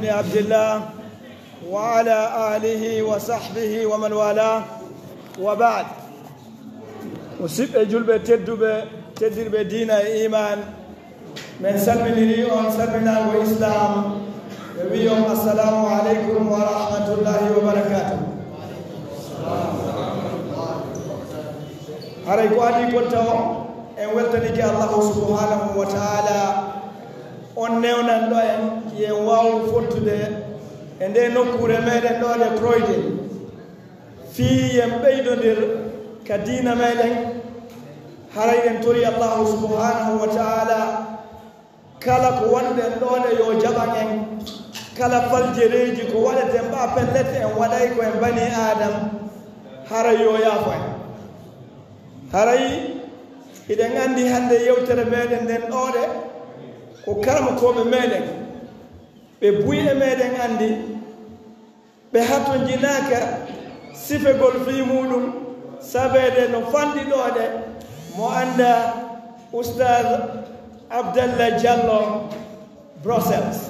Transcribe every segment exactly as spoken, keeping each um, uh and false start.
بن عبد الله وعلى آله وصحبه ومن والاه، وبعد. Musidɓe julɓe tedduɓe, teddirɓe diina e iman, men salminiri on salminago Islam, ɓe wi on, "Assalamu aleykum wa rahmatullahi wa barakatuh." Haray ko adii kon tawo, en weltanike Allahu subhanahu wa ta'ala, on newnanɗo en, yo en waawu fottude e nde nokkuure meɗen ɗo ɗe Croydon. Fii yo en ɓeydondir ka diina meɗen, haray en tori Allahu subhanahu wa ta'ala, kala ko wonɗen ɗo ɗe yo jaɓan en, kala faljereeji ko waɗeten ɓa pellet en waɗay ko en bani Adam, haray yo yaafo en. Haray hiɗen anndi hannde yewtere meɗen nden ɗo ɗe ko karamokooɓe meɗen, ɓe buy e meɗen anndi, ɓe hatonjinaaka sifegol fii muuɗum, sabeede no fanɗi ɗo ɗe, mo annda Ustaz Abdallah Diallo Brussels.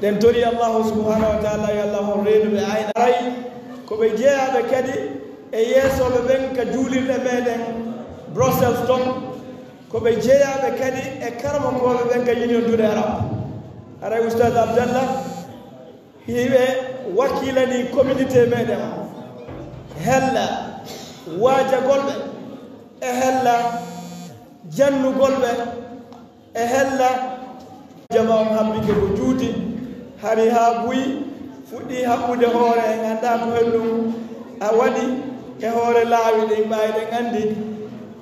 Ɗen tori Allahu subhanahu wa ta'ala, yo Allah on reenu ɓe ayna. Haray ko ɓe jeyaaɓe kadi e yeesooɓe ɓen ka juulirɗe meɗen Brussels ton, ko ɓe jeyaaɓe kadi e karamokooɓe ɓen ka Union du Europe. Haray Ustaz Abdallah, hiɓe wakkilani communauté meɗen o, hella waajagol ɓe, e hella jannugol ɓe, e hella jama on habbike ko juuti, hari haa buy fuɗɗi haɓɓude hoore, en anndaa ko hen ɗum a waɗi e hoore laawi ɗin, ɓay ɗen anndi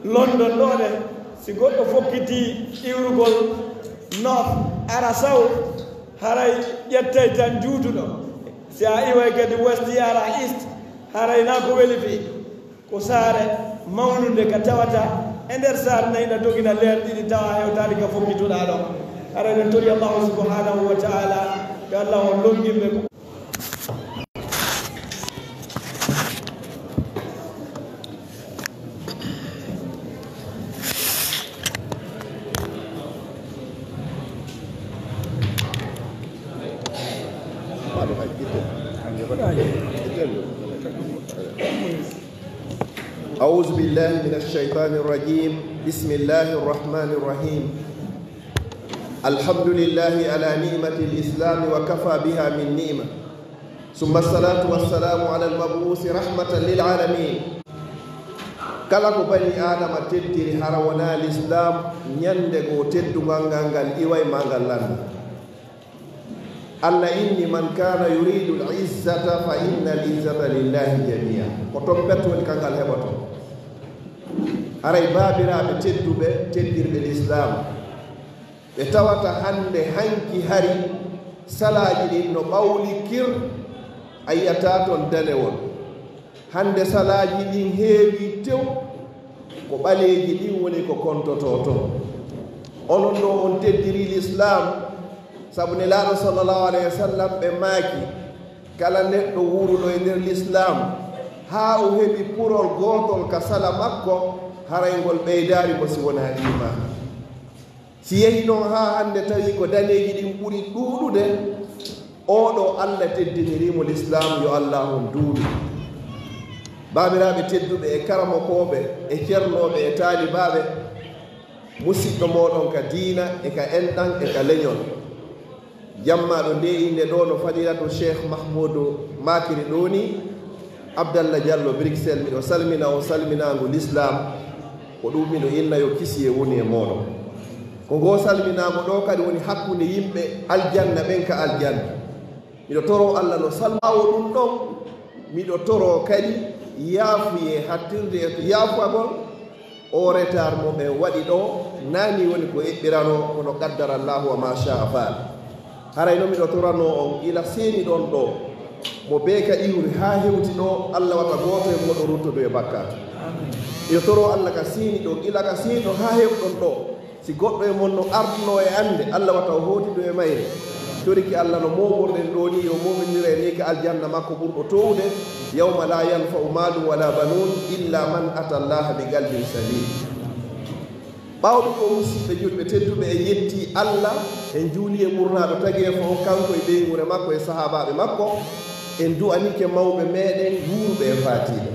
London ɗo ɗe, si goɗɗo fokkitii iwrugol north ara south, haray ƴettay tan juutuɗo. Si a iway kadi west ara east, haray na ko weli fii. Ko saare mawnunde ka tawata e nder saare nayi na dogina leer ɗiɗi tawa hewtaali ka fokkituɗaa ɗon. Haray ɗen tori Allahu subhanahu wa ta'ala, yo Allah on longin ɓe. أعوذ بالله من الشيطان الرجيم. بسم الله الرحمن الرحيم. الحمد لله على نعمة الإسلام وكفى بها من نعمة. ثم الصلاة والسلام على المبعوث رحمة للعالمين. Kala ko bani Aadama teddiri hara wonaa lislaam, ñande goo teddungal ngal, ngal iway ma ngal lannda. Allah inni, "Man kana yuridu al-izzata fa inna al-izzata lillahi jami'a." Ko toon pet woni kangal heɓoto. Haray baabiraaɓe tedduɓe, teddirɓe lislaam, ɓe tawata hannde hanki hari salaaji ɗin no ɓawli kir, a yi'ataa toon danewol. Hannde salaaji ɗin heewi tew, ko ɓaleeji ɗin woni ko kontotoo toon. Onon ɗo on teddiri lislaam, sabu Nelaaɗo sallallahu alayhi wa sallam ɓe maaki, kala neɗɗo wuuruɗo e nder lislaam, haa o heɓi purol gootol ka sala makko, haray ngol ɓeydaari mo si wonaa iimaan. Si yehi noon haa hannde tawi ko daneeji ɗin ɓuri ɗuuɗude, oo ɗo Allah teddiniri mo lislaam, yo Allah on duuɗu. Baabiraaɓe tedduɓe e karamokooɓe e cernooɓe e taalibaaɓe, musiɗɗo mooɗon ka diina e ka enɗan e ka leñol. Jammaaɗo nde innde ɗo no Fadilatu Cheikh Mahmoudou maakiri ɗo ni, Abdallah Diallo Bruxelles, miɗo salmina on salminaango lislaam. Ko ɗum miɗo inna yo kisiyee wonu e mooɗon. Ko ngoo salminaango ɗo kadi woni hakkunde yimɓe aljanna ɓen ka aljanna. Miɗo toroo Allah no salmaawo ɗum ɗon. Miɗo toroo kadi yaafuyee hattirde e yaafagol. O retard mo ɓe waɗi ɗo, naa nii woni ko eɓɓiranoo, kono qaddara Allahu wa ma sha'a fa'al. Haray no miɗo toranoo on, ila seeni ɗon ɗo, mo bee ka iwri haa hewti ɗo, Allah wata gooto e mooɗon ruttodu e bakkaatu. Miɗo toroo Allah ka seeni ɗo, ila ka seeni ɗo haa hewɗon ɗo. Si goɗɗo e mon no ardunoo e annde, Allah wata o hootidu e mayre. Toriki Allah no mooɓorɗen ɗoo nii, yo mooɓindir en nii ka aljanna makko ɓurɗo toowude, "Yawma la yanfa'u malun wala banun illa man ata Allaha bi qalbin salim." Ɓaawo ɗum, o musiɓɓe julɓe tedduɓe, en yetti Allah, en juuli e ɓurnaaɗo tageefo on, kanko e ɓeynguure makko e sahaabaaɓe makko. En du'anike mawɓe meɗen wuurɓe e faatiiɓe.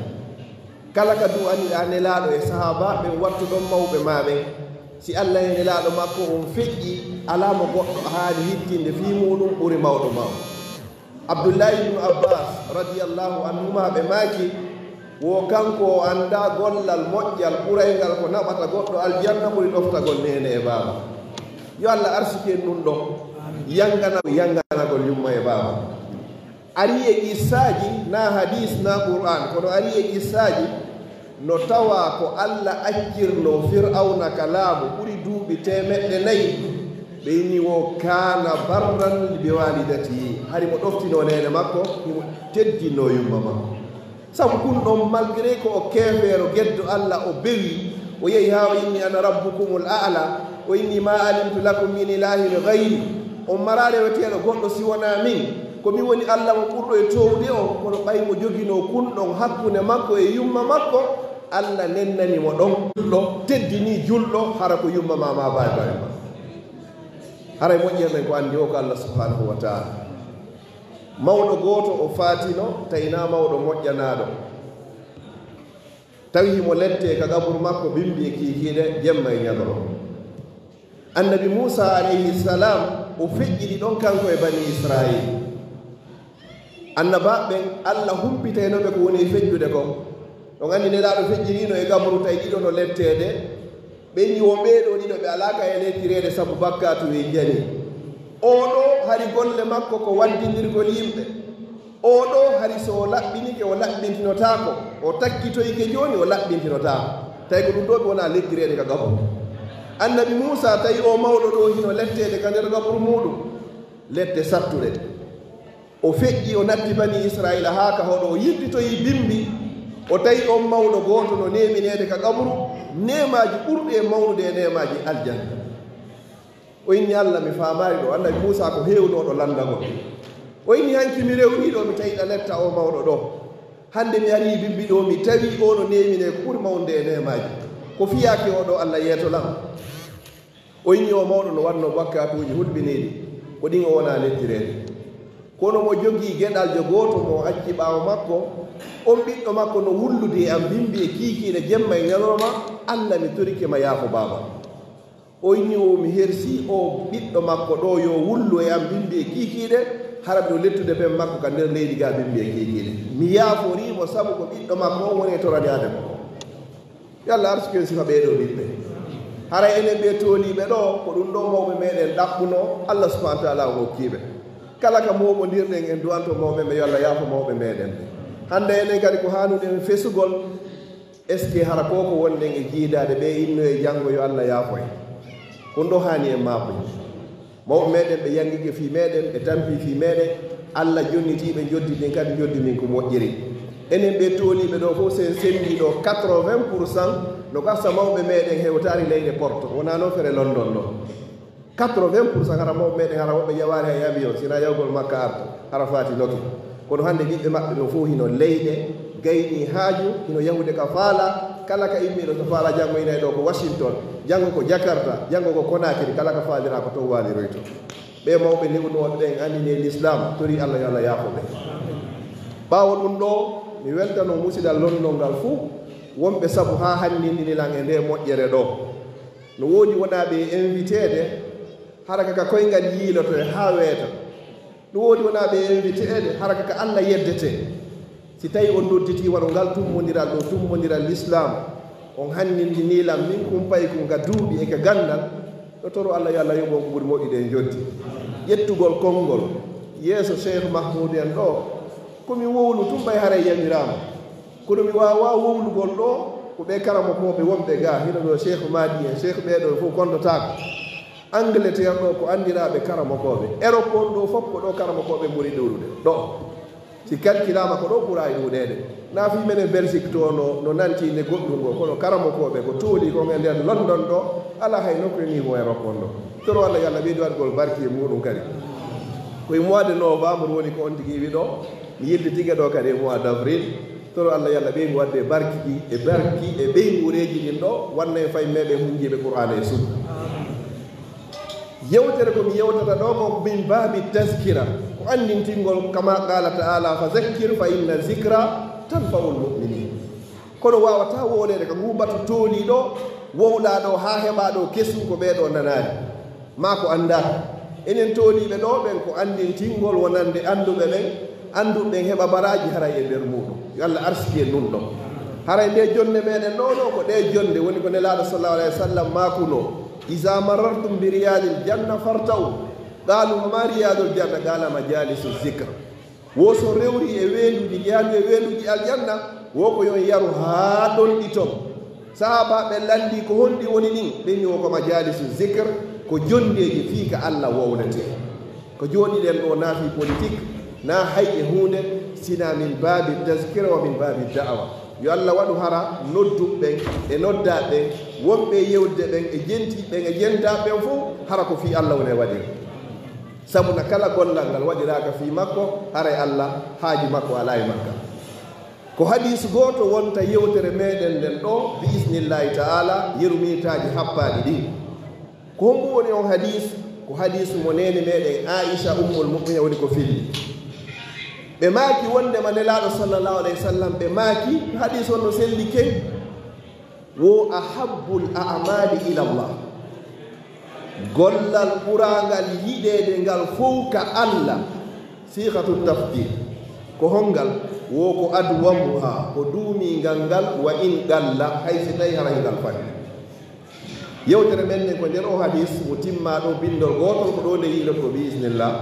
Kala ka du'aniɗaa Nelaaɗo e sahaabaaɓe ɓen, wattu ɗon mawɓe maa ɓen. Si Allah e Nelaaɗo makko on feƴƴi, alaa mo goɗɗo haani hittinde fii muuɗum ɓuri mawɗo maa on. Abdullahi ibnu Abbas radiyallahu anhuma ɓe maaki, wo kanko o anndaa gollal moƴƴal ɓurayngal ko naɓata goɗɗo aljanna ɓuri ɗoftagol neene e baaba. Yo Allah arsike en ɗum ɗon, yangana, yanganagol yumma e baaba. Ari e qissaaji, na hadis, na Qur'an, kono ari e qissaaji, no tawa ko Allah accirno Fir'awna ka laamu ɓuri duuɓi teemeɗɗe nayi, ɓe inni wo kana barran bi walidatihi, hari mo ɗoftino neene makko, himo teddinno yumma makko. Sabu kun ɗon, malgré ko o keefeero geddo Allah, o bewi, o yehi haa o inni, "Ana rabbukumul a'la," o inni, "Ma alimtu lakum min ilahin ghayri." On maraa reweteeɗo goɗɗo si wonaa min. Ko min woni Allah mo ɓurɗo e toowde on. Kono ɓay mo joginoo kun ɗon hakkunde makko e yumma makko, Allah nennani mo ɗon. Julɗo, teddini julɗo, hara ko yumma ma, ma baay baay ma. Haray moƴƴere nden ko anndi o ko Allah subhanahu wa ta'ala. Mawɗo gooto o faatino, tawi na mawɗo moƴƴanaaɗo. Tawi himo lettee ka qaburu makko bimbi e kiikiiɗe jemma e ñalorma. Annabi Muusa alayhi salam, o feƴƴiɗi ɗon kanko e Bani Israil. Annabaaɓe ɓen, Allah humpitaynoo ɓe ko woni e feƴƴude kon. On anndi Nelaaɗo feƴƴiriino e qaburu, tawi ɗiɗo no letteede. Ɓe inni wo ɓee ɗoo ɗiɗo ɓe alaa ka e lettireede sabu bakkaatu e jani. Oo ɗoo hari golle makko ko waddindirgol yimɓe. Oo ɗoo hari so o laɓɓinike, o laɓɓintinotaako. O takkitoyike jooni, o laɓɓintinotaako. Tawi ko ɗum ɗoo ɓe wona lettireede ka qaburu. Annabi Muusa tawi o mawɗo ɗoo hino letteede ka nder qaburu muuɗum. Lette sattuɗe. O feƴƴi, o natti Bani Israila haa ka hoɗo, o yiltitoyi bimbi. O tawi on mawɗo gooto no neemineede ka qaburu, neemaaji ɓurɗi e mawnude e neemaaji aljanna. O inni, "Allah, mi faamaali ɗoo." Annabi Muusa ko heewnooɗo lanndagol. O inni, "Hanki mi rewnii ɗoo, mi tawi ɗa letta oo mawɗo ɗoo. Hannde mi arii bimbi ɗoo, mi tawi oo no neeminee ko ɓuri mawnude e neemaaji. Ko fiyaake oo ɗoo, Allah yeeto lan." O inni, "Oo mawɗo no waɗnoo bakkaatuuji hulɓiniiɗi, ko ɗin o wonaa lettireede. Kono mo jogii geɗaljo gooto mo o acci ɓaawo makko, on ɓiɗɗo makko no wullude e am bimbi e kiikiiɗe jemma e ñalorma, Allah, mi torike ma, yaafo baaba." O inni, "O mi hersii oo ɓiɗɗo makko ɗoo yo wullu e am bimbi e kiikiiɗe, hara miɗo lettude ben makko ka nder leydi gaa bimbi e kiikiiɗe. Mi yaaforii mo sabu ko ɓiɗɗo makko on woni e toranaade mo." Yo Allah arsuku en sifa ɓee ɗoo ɓiɓɓe. Haray enen ɓee tooliiɓe ɗoo, ko ɗum ɗoo mawɓe meɗen ɗaɓɓunoo, Allah subhanahu wa ta'ala o hokkii ɓe. Kala ka mooɓondirɗen, en du'anto mawɓe ɓe, yo Allah yaafo mawɓe meɗen ɓe. Hannde enen kadi ko haanuɗen fesugol, est-ce que hara ko ko wonɗen e jiidaade ɓe inno e janngo, yo Allah yaafo en? Ko ɗum ɗoo haani en maakoy. Mawɓe meɗen ɓe yanngike fii meɗen, ɓe tampi fii meɗen, Allah jonnitii ɓe njoddi ndin, kadi njoddi ndin ko moƴƴiri. Enen ɓee tooliiɓe ɗoo fof, si en senndii ɗoo quatre-vingts pour cent, no gasa mawɓe meɗen hewtaali leyɗe Porto, wonaa noon fere London ɗoo. Quatre-vingts pour cent hara mawɓe meɗen, hara woɓɓe yawaali hay avion, sinaa yahugol Makka arta, hara faatinoke. Kono hannde ɓiɓɓe maɓɓe ɓen fof hino leyɗe, gaynii haaju, hino yahude ka faalaa, kala ka immiiɗo so faalaa, janngo ina e ɗoo ko Washington, janngo ko Jakarta, janngo ko Conakry, kala ka faaliraa ko ton waaliroytoo. Ɓee mawɓe newnooɓe ɓen anndinee Lislaam, torii Allah yo Allah yaafo ɓe. Ɓaawo ɗum ɗoo, mi weltanoo musidal lonnol ngal fuu, wonɓe sabu haa hanndindini lan e ndee moƴƴere ɗoo. No woodi wonaaɓe e inviteede, hara ka ka koyngal yiilotoyee haa weeta. No woodi wonaaɓe e inviteede, hara ka ka Allah yeddetee. Si tawii on nodditii wano ngal tummbondiral ɗoo, tummbondiral Lislaam, on hanndindinii lan min kumpay kun ka duuɓi e ka ganndal, no toro Allah yo Allah yoɓu on ko ɓuri moƴƴude e njoddi. Ƴettugol konngol yeeso Cheikh Mahmoud en ɗoo, ko mi wowlu tun ɓay haray yamiraama. Kono mi waawaa wowlugol ɗoo, ko ɓee karamokooɓe wonɓe gaa, hino ɗoo Cheikh Madi en, Cheikh ɓee ɗoo fof kondotaako. Angleterre ɗoo ko anndiraaɓe karamokooɓe. Europe on ɗoo fof ko ɗoo karamokooɓe ɓuri ɗuuɗude. Ɗoo. Si kalkilaama ko ɗoo ɓura e ɗuuɗeede. Na fii menen Belgique to no, no nanti nde goɗɗum ngoo, kono karamokooɓe ko tooli kon e nder London ɗoo, alaa hay nokku e niveau Europe on ɗoo. Toro Allah yo Allah ɓeydu waɗgol barki e muuɗum kadi. Ko e mois de novembre woni ko on tigi iwi ɗoo, mi yiltitike ɗoo kadi e mois d'avril. Toro Allah yalla ɓeyngu wadde barki ɗi e barki e ɓeyngureeji ɗin ɗo, wanna en fay meɗen hunjiiɓe Qur'aana e Sunna. Yewtere ko mi yewtata ɗo ko min baabi tazkira, ko anndintingol, kama qala ta'ala, fa zakkir fa inna zikra tanfa'ul mu'minin. Kono waawataa wooleede ka nguu batu tooliiɗo, wowlaa ɗo haa heɓaa ɗo kesun ko ɓee ɗo nanaani, maa ko anndaaka. Enen tooliiɓe ɗo ɓen ko anndintingol wonande annduɓe ɓen, annduɓe ɓen heɓa baraaji haray e nder muuɗum. Yo Allah arsike nun ɗo. Haray nde jonnde meɗen ɗo ɗo ko ɗe jonnde woni ko Nelaaɗo sallallahu alayhi wa sallam maakunoo, iza marartum bi riyadil janna farta'u. Qaalu wa ma riyadul janna? Qala majalisu zikr. Wo so rewri e weenduuji, jeyandu e weenduuji aljanna, wo ko yon yaru haa ɗon ɗi ton. Sahaabaaɓe lanndii ko honɗi woni ɗin? Ɓe wi'i wo ko majalisu zikr, ko jonndeeji fii ka Allah wowletee. Ko jooɗiɗen ɗo naa fii politik, naa hay e huunde, sinaa min baabi tazkira wa min baabi da'awa. Yo Allah waɗu hara nodduɓe ɓen e noddaaɓe ɓen, wonɓe e yewtde ɓen e jentiiɓe ɓen e jentaaɓe ɓen fow, hara ko fii Allah woni e waɗir. Sabu na kala gollal ngal waɗiraaka fii makko, haray Allah haaju makko alaa e maggal. Ko hadiis gooto wonta yewtere meɗen nden ɗo, bi isnillahi ta'ala, yeru minitaaji happaaɗi ɗin. Ko hombo woni on hadiis? Ko hadiis mo neene meɗen Aisha Ummul Mu'minin woni ko filli. Ɓe maaki wondema Nelaaɗo sallallahu alayhi wa sallam, ɓe maaki, hadiis on no selli ken, wo ahabbul a'mali ila Allah. Gollal ɓuraangal yiɗeede ngal fow ka Allah, sighatu tafdil. Ko hongal? Wo ko adwamuha, ko duumingal ngal, wa in qalla, hay si tawi hara ngal fani. Yewtere men nden ko nder o hadiis mo timmaa ɗo, binndol gootol ko ɗo nde yiilotoo, bi isnillah.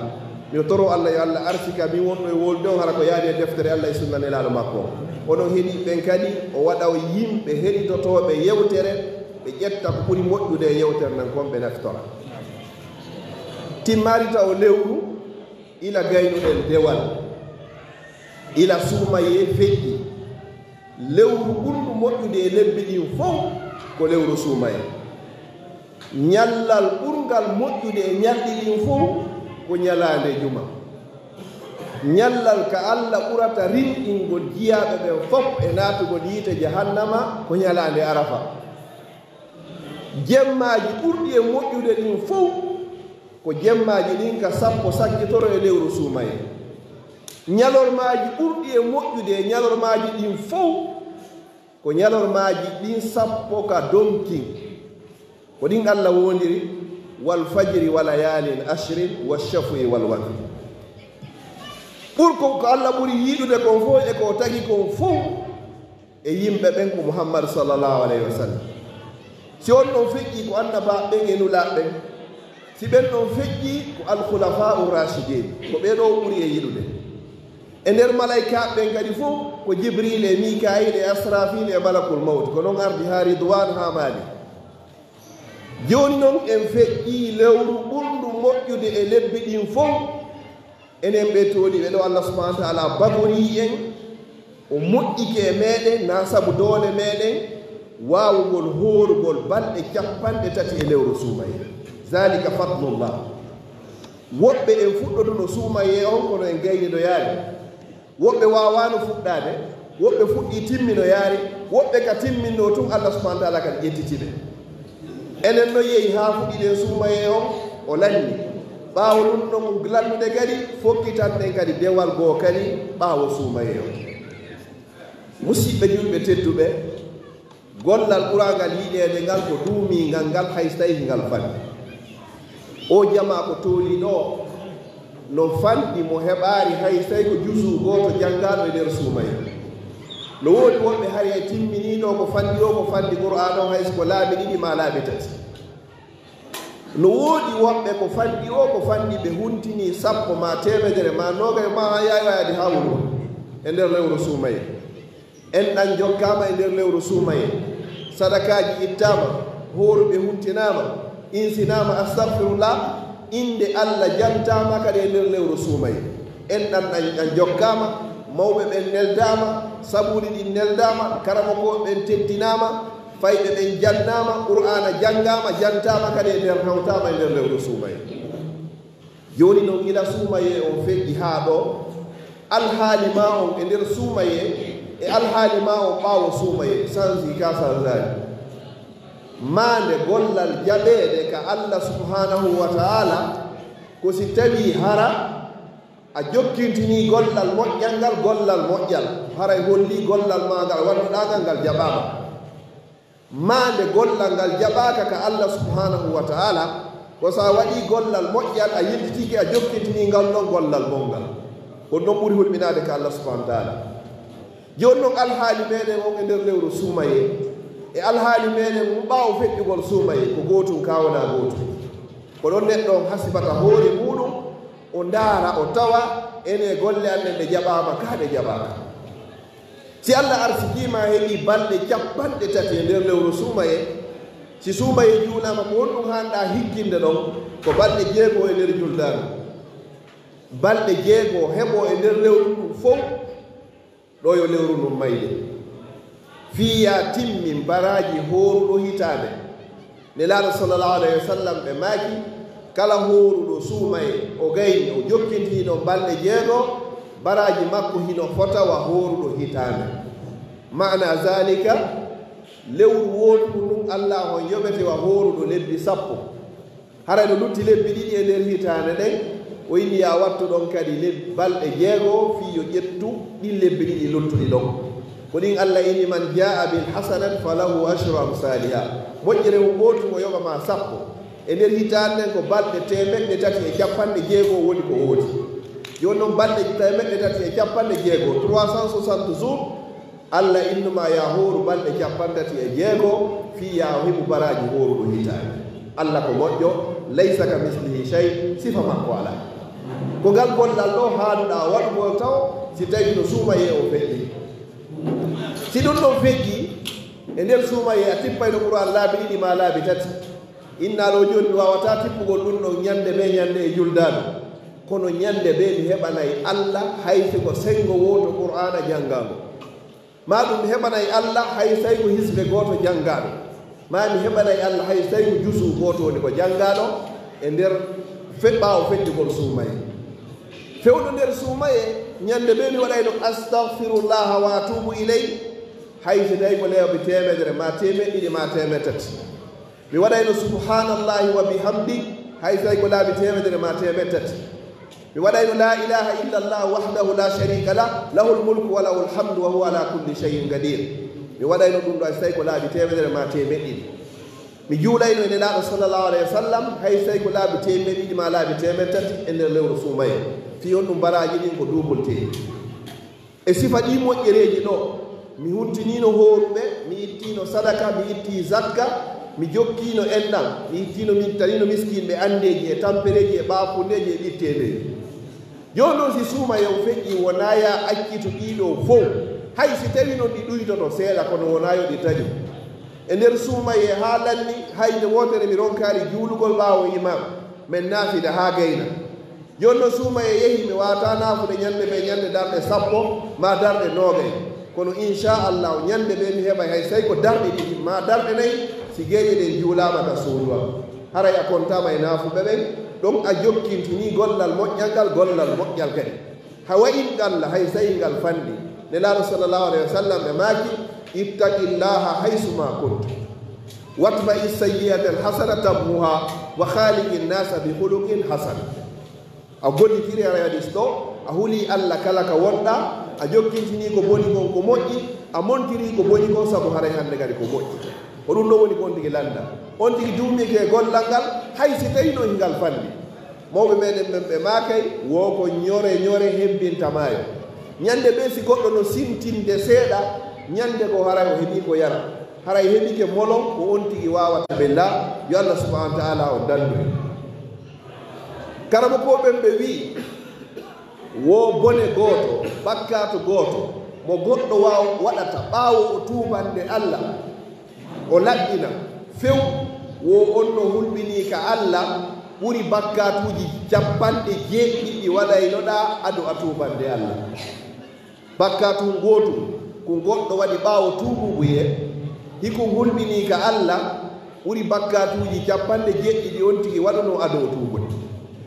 Miɗo toroo Allah yo Allah arsika min wonɗo e wowlude on hara ko yaadi e deftere Allah e sunna Nelaaɗo makko. Onon heɗiiɓe ɓen kadi, o waɗa o yimɓe heɗitotooɓe yewtere, ɓe ƴetta ko ɓuri moƴƴude e yewtere nden kon ɓe naftora. Timmaari taw lewru, ila gaynuɗen dewal, ila suumayee feƴƴi. Lewru ɓurndu moƴƴude e lebbi ɗin fow ko lewru suumayee. Ñallal ɓurngal moƴƴude e ñalɗi ɗin fow ko ñalaande juma. Ñallal ka Allah ɓurata rinɗingol jiyaaɓe ɓen fow e naatugol yiite jahannama ko ñalaande Arafa. Jemmaaji ɓurɗi e moƴƴude ɗin fow ko jemmaaji ɗin ka sappo sakkitoro e lewru suumayee. Ñalormaaji ɓurɗi e moƴƴude e ñalormaaji ɗin fow ko ñalormaaji ɗin sappo ka donkin. Ko ɗin Allah woondiri, wal fajri wa layalin ashrin, wa shaf'i wal watr. Ɓurko ko Allah ɓuri yiɗude kon fow e ko o tagi kon fow e yimɓe ɓen ko Muhammad sallallahu alayhi wa sallam. Si on ɗon feƴƴi ko annabaaɓe ɓen e nulaaɓe ɓen, si ɓen ɗon feƴƴi ko al-khulafa'u rashidin, ko ɓee ɗo o ɓuri e yiɗude. E nder malaykaaɓe ɓen kadi fow ko Jibril e Mikail e Asrafil e Malakul Mawt, ko non ardi haa Ridwan haa Malik. Jooni non en feƴƴii lewru ɓurndu moƴƴude e lebbi ɗin fow. Enen ɓe tooliiɓe ɗo, Allah subhanahu wa ta'ala bagorii en, o moƴƴike e meɗen, na sabu doole meɗen, waawugol hoorugol balɗe cappanɗe tati e lewru suumayee. Zalika fadlullah. Woɓɓe en fuɗɗoduno suumayee on, kono en gayni no yaari. Woɓɓe waawaano fuɗɗaade, woɓɓe fuɗɗii timmino yaari, woɓɓe ka timminnoo tun, Allah subhanahu wa ta'ala kadi ƴettiti ɓe. Enen no yehi haa fuɗɗiɗen suumayee on, o lanni. Ɓaawo ɗun ɗon lannude kadi, fokkitanɗen kadi dewal goo kadi ɓaawo suumayee on. Musiɓɓe julɓe tedduɓe, gollal ɓurangal yiɗeede ngal ko duumingal ngal, hay so tawii ngal fani. O jamaa ko toolii ɗo, no fanɗi mo heɓaari hay so tawii ko juzu gooto janngaano e nder suumayee. No woodi woɓɓe hari e timminii ɗo ko fanɗi o, ko fanɗi Qur'aana o hay so ko laabi ɗiɗi maa laabi tati. No woodi woɓɓe ko fanɗi o, ko fanɗi ɓe huntinii sappo maa teemedere maa noogay maa haa yaawayaade haa wuro e nder lewru suumayee. Enɗan jokkaama e nder lewru suumayee. Sadakaaji ittaama, hooruɓe huntinaama, insinaama, astagfirullah, innde Allah jantaama kadi e nder lewru suumayee. Enɗan ɗan, ɗan jokkaama, mawɓe ɓen neldaama, sabuuli ɗin neldaama, karamokooɓe ɓen teddinaama, fayɓe ɓen jannaama, Qur'aana janngaama, jantaama kadi e nder, hawtaama e nder lewru suumayee. Jooni non, gila suumayee on feƴƴi haa ɗo, alhaali maa on e nder suumayee, E alhaali ma on ɓaawo suumayee, sansi ka sansaani. Maande gollal jaɓeede ka Allah subhanahu wa ta'ala, ko si tawii hara a jokkintinii gollal moƴƴal ngal, gollal moƴƴal, haray hollii gollal maa ngal wannuɗaa ngal, ngal jaɓaama. Maande gollal ngal jaɓaaka ka Allah subhanahu wa ta'ala, ko so a waɗii gollal moƴƴal, a yiltitike, a jokkintinii ngal ɗon gollal bonngal. Ko ɗon ɓuri hulɓinaade ka Allah subhanahu wa ta'ala. Jooni non alhaali meɗen on e nder lewru suumayee, e alhaali meɗen on ɓaawo feƴƴugol suumayee, ko gootum ka wonaa gootum. Ko ɗon neɗɗo on hasibata hoore muuɗum, o ndaara, o tawa, ene golle an ɗen ɗe jaɓaama ka ɗe jaɓaaka. Si Allah arsikii ma heɓii balɗe capanɗe tati e nder lewru suumayee, si suumayee juulaama, ko honɗum haanɗaa hikkinde ɗon? Ko balɗe jeego e nder juldaandu. Balɗe jeego heɓo e nder lewru ndun fow, ɗo yo lewru ndun mayde. Fii yaa timmin baraaji hooruɗo hitaande. Nelaaɗo sallallahu alayhi wa sallam ɓe maaki, kala hooruɗo suumayee, o gayni, o jokkintini ɗon balɗe jeego, baraaji makko hino fota wa hooruɗo hitaande. Maana zaalika, lewru wootundu ndun Allah on yoɓete wa hooruɗo lebbi sappo. Haray no lutti lebbi ɗiɗi e nder hitaande ɗen, o inni yaa wattu ɗon kadi leb-, balɗe jeego, fii yo ƴettu ɗin lebbi ɗiɗi luttuɗi ɗon. Ko ɗin Allah inni, "Man jaa'a bil hasanati falahu ashru amsaaliha." Moƴƴere wo gootum o yoɓa ma sappo. E nder hitaande nden ko balɗe teemeɗɗe tati e capanɗe jeego woni ko woodi. Jooni non balɗe teemeɗɗe tati e capanɗe jeego, trois cent soixante jours, Allah innu ma yaa hooru balɗe capanɗe tati e jeego, fii yaa heɓu baraaji hooruɗo hitaande. Allah ko moƴƴo, laysa ka mislihi shay, sifa makko alaa. Ko ngal gollal ɗoo haanuɗaa waɗugol taw, si tawii no suumayee o feƴƴi. Si ɗum ɗon feƴƴi, e nder suumayee a tippayno Qur'aan laabi ɗiɗi maa laabi tati. Inna ɗoo jooni mi waawataa tippugol ɗum ɗon ñande bee ñande e juldaandu. Kono ñande bee mi heɓanay Allah hay si ko senngo wooto Qur'aana janngaango. Maa ɗum mi heɓanay Allah hay si ko hisbe gooto janngaaɗo. Maa mi heɓanay Allah hay si ko jusu gooto woni ko janngaaɗo e nder fe-, ɓaawo feƴƴugol suumayee. Fewndo nder suumayee, ñande bee mi waɗayno astaghfirullaha wa atubu ilay, hay si tawi ko laabi teemedere maa teemeɗɗe ɗiɗi maa teemeɗɗe tati. Mi waɗayno subhanallahi wa bihamdi, hay si tawi ko laabi teemedere maa teemeɗɗe tati. Mi waɗayno la ilaha illa Allah wahdahu la sharika lah, lahul mulku wa lahul hamdu wa huwa ala kulli shay'in qadir. Mi waɗayno ɗum ɗo hay si tawi ko laabi teemedere maa teemeɗɗe ɗiɗi. Mi juulayno e Nelaaɗo sallallahu alayhi wa sallam, hay si tawi ko laabi teemeɗɗe ɗiɗi maa laabi teemeɗɗe tati e nder lewru suumayee. Fii on ɗum baraaji ɗin ko duubulteeɗi. E sifa ɗii moƴƴereeji ɗoo, mi huntiniino hooruɓe, mi ittiino sadaka, mi ittii zakka, mi jokkiino enɗam, mi ittiino, mi ittaniino miskinɓe anndeeji e tampereeji e ɓaafundeeji e ɓitteendeeji. Jooni non, si suumayee on feƴƴii, wonaa yaa accitu ɗii ɗoo fow, hay si tawii non ɗi ɗuytoto seeɗa, kono wonaa yo ɗi taƴu. E nder suumayee haa lanni, hay nde wootere mi ronkaali juulugol ɓaawo imaam, men naafila haa gayna. Jooni non suumayee yehi, mi waawataa naafude ñande bee ñande darɗe sappo maa darɗe noogay. Kono inchallahu ñande bee mi heɓay hay si tawi ko darɗe ɗiɗi maa darɗe nayi, si geeƴe ɗen juulaama ka suudu am. Haray a kontaama e naafuɓe ɓen, ɗon a jokkintinii gollal moƴƴal ngal, gollal moƴƴal kadi. Ha wa in qalla, hay si tawi ngal fanɗi. Nelaaɗo sallallahu alayhi wa sallam ɓe maaki, "Ittaqillaha haysu ma kunta. Watba'i sayyi'ata al-hasana tamhuha, wa khaliqin nasa bi khuluqin hasan." A gollitiri, a hadis ɗo, a huli Allah kala ka wonɗa, a jokkintinii ko boni kon ko moƴƴi, a montiri ko boni kon sabu haray hannde kadi ko moƴƴi. Ko ɗum ɗo woni ko on tigi lannda. On tigi duumike e gollal ngal, hay si tawi no ngal fanɗi. Mawɓe meɗen ɓen ɓe maakay, wo ko ñore ñore hebbinta maayo. Ñande bee si goɗɗo no sintinde seeɗa, ñande ko haray o heɓii ko yara. Haray heɓike molon ko on tigi waawata. Bella, yo Allah subhanahu wa ta'ala on dandu en. Karamokooɓe ɓen ɓe wi'i, wo bone gooto, bakkaatu gooto, mo goɗɗo waaw-, waɗata ɓaawo o tuubande Allah, o laɓɓina, few, wo on no hulɓinii ka Allah ɓuri bakkaatuuji capanɗe jeeɗiɗi ɗi waɗaynoɗaa ado a tuubande Allah. Bakkaatu ngun gootu, kun goɗɗo waɗi ɓaawo tuububuye, hikun hulɓinii ka Allah, ɓuri bakkaatuuji capanɗe jeeɗiɗi on tigi waɗunoo ado o tuubude.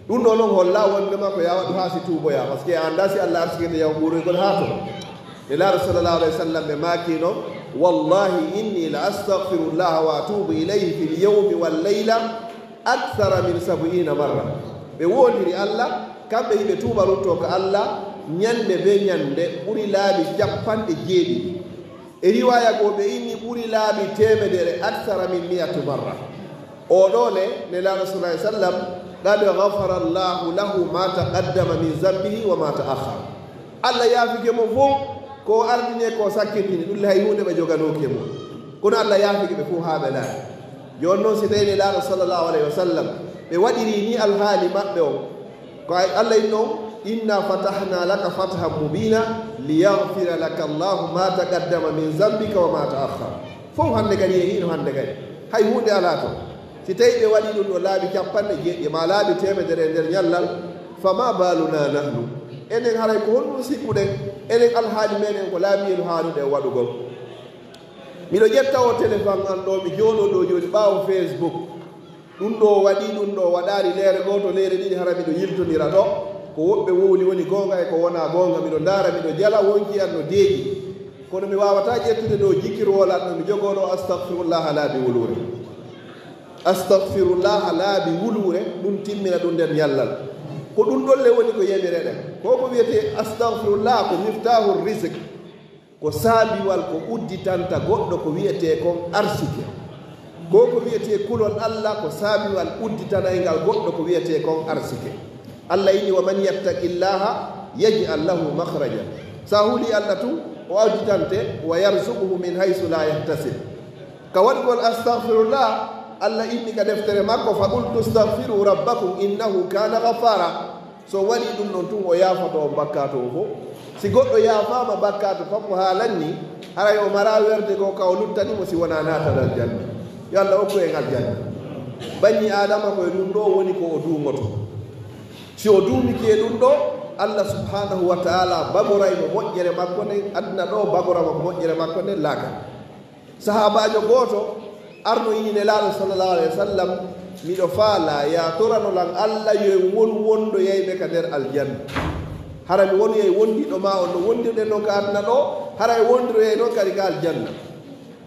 Ɗum ɗoo non hollaa wondema ko yaa waɗu haa si tuuboyaa, parce que a anndaa si Allah arsikete yaw ɓuuroygol haa ton. Nelaaɗo sallallahu alayhi wa sallam ɓe maakino, wallahi inni la astagfirullaha wa atubu ilayhi fil yawmi wal layla akthara min sab'ina marra. Ɓe woondiri Allah, kamɓe hiɓe tuuba rutto ka Allah ñande be ñande ɓuri laabi capanɗe jeeɗiɗi. E riwaya goo ɓe inni ɓuri laabi teemedere, akthara min mi'ati marra. O ɗo ne, Nelaaɗo sallallahu alayhi wa sallam, qad ghafara Allahu lahu ma taqaddama min zambihi wa ma ta'akhkhar. Allah yaafike mo fof ko o ardini e ko o sakkitini, ɗum le hay huunde ɓe joganooki e mum. Kono Allah yaafike ɓe fof haa ɓe laaɓi. Jooni noon, si tawii Nelaaɗo sallallahu alayhi wa sallam, ɓe waɗirii nii alhaali maɓɓe on, ko ay Allah inni on, inna fatahna laka fathan mubina liyaghfira laka Allahu ma taqaddama min zambika wa ma ta'akhkhar. Fof hannde kadi yehii no hannde kadi. Hay huunde alaa toon. Si tawii ɓe waɗii ɗum ɗo laabi capanɗe jeeɗiɗi maa laabi teemedere e nder ñallal, fama baluna nahnu? Enen haray ko honɗum sikkuɗen? Enen alhaali meɗen ko laaɓi no haanuɗen waɗugol. Miɗo ƴetta o téléphone an ɗo, mi jooɗo ɗo jooni ɓaawo Facebook. Ɗum ɗo waɗii, ɗum ɗo waɗaali, leere gooto, leere ɗiɗi, hara miɗo yiltondira ɗo. Ko woɓɓe wowli woni goonga e ko wonaa goonga, miɗo ndaara, miɗo jala, wonki an no deeƴi. Kono mi waawataa ƴettude ɗo jikirwol an ɗo, mi jogoo ɗo astagfirullaha laabi wuluure. Astagfirullaha laabi wuluure, ɗum timmina ɗum nder ñallal. Ko ɗum ɗon le woni ko yamireɗen. Ko ko wiyetee astagfirullah ko miftahul rizq. Ko saabiwal ko udditanta goɗɗo ko wiyetee kon arsike. Ko ko wiyetee kulol Allah ko saabiwal udditanayngal goɗɗo ko wiyetee kon arsike. Allah inni, wa man yattaqillaha yaj'al lahu makhraja. Sa huli Allah tun, o udditante, wa yarzuquhu min haythu la yahtasib. Ka waɗugol astagfirullah, Allah inni ka deftere makko, fa qultu astagfiru rabbakum innahu kana ghaffara. So waɗii ɗum ɗon tun, o yaafoto on bakkaatu on fof. Si goɗɗo yaafaama bakkaatu fam mo haalanni, haray o maraa werde goo ka o luttani mo si wonaa naatal aljanna. Yo Allah okku en aljanna. Banii Aadama ko e ɗum ɗo woni ko o duumoto. Si o duumike e ɗum ɗo, Allah subhanahu wa ta'ala bagoray mo moƴƴere makko nden aduna ɗo, bagora mo moƴƴere makko nden laakara. Sahaabaajo gooto arno inni Nelaaɗo sallallahu alayhi wa sallam, miɗo faalaa yaatorano lan Allah yo en wonu wondoyayɓe ka nder aljanna. Hara mi wonoyay wondiiɗo maa on no wondirɗen non ka aduna ɗo, hara en wondiroyay non kadi ka aljanna.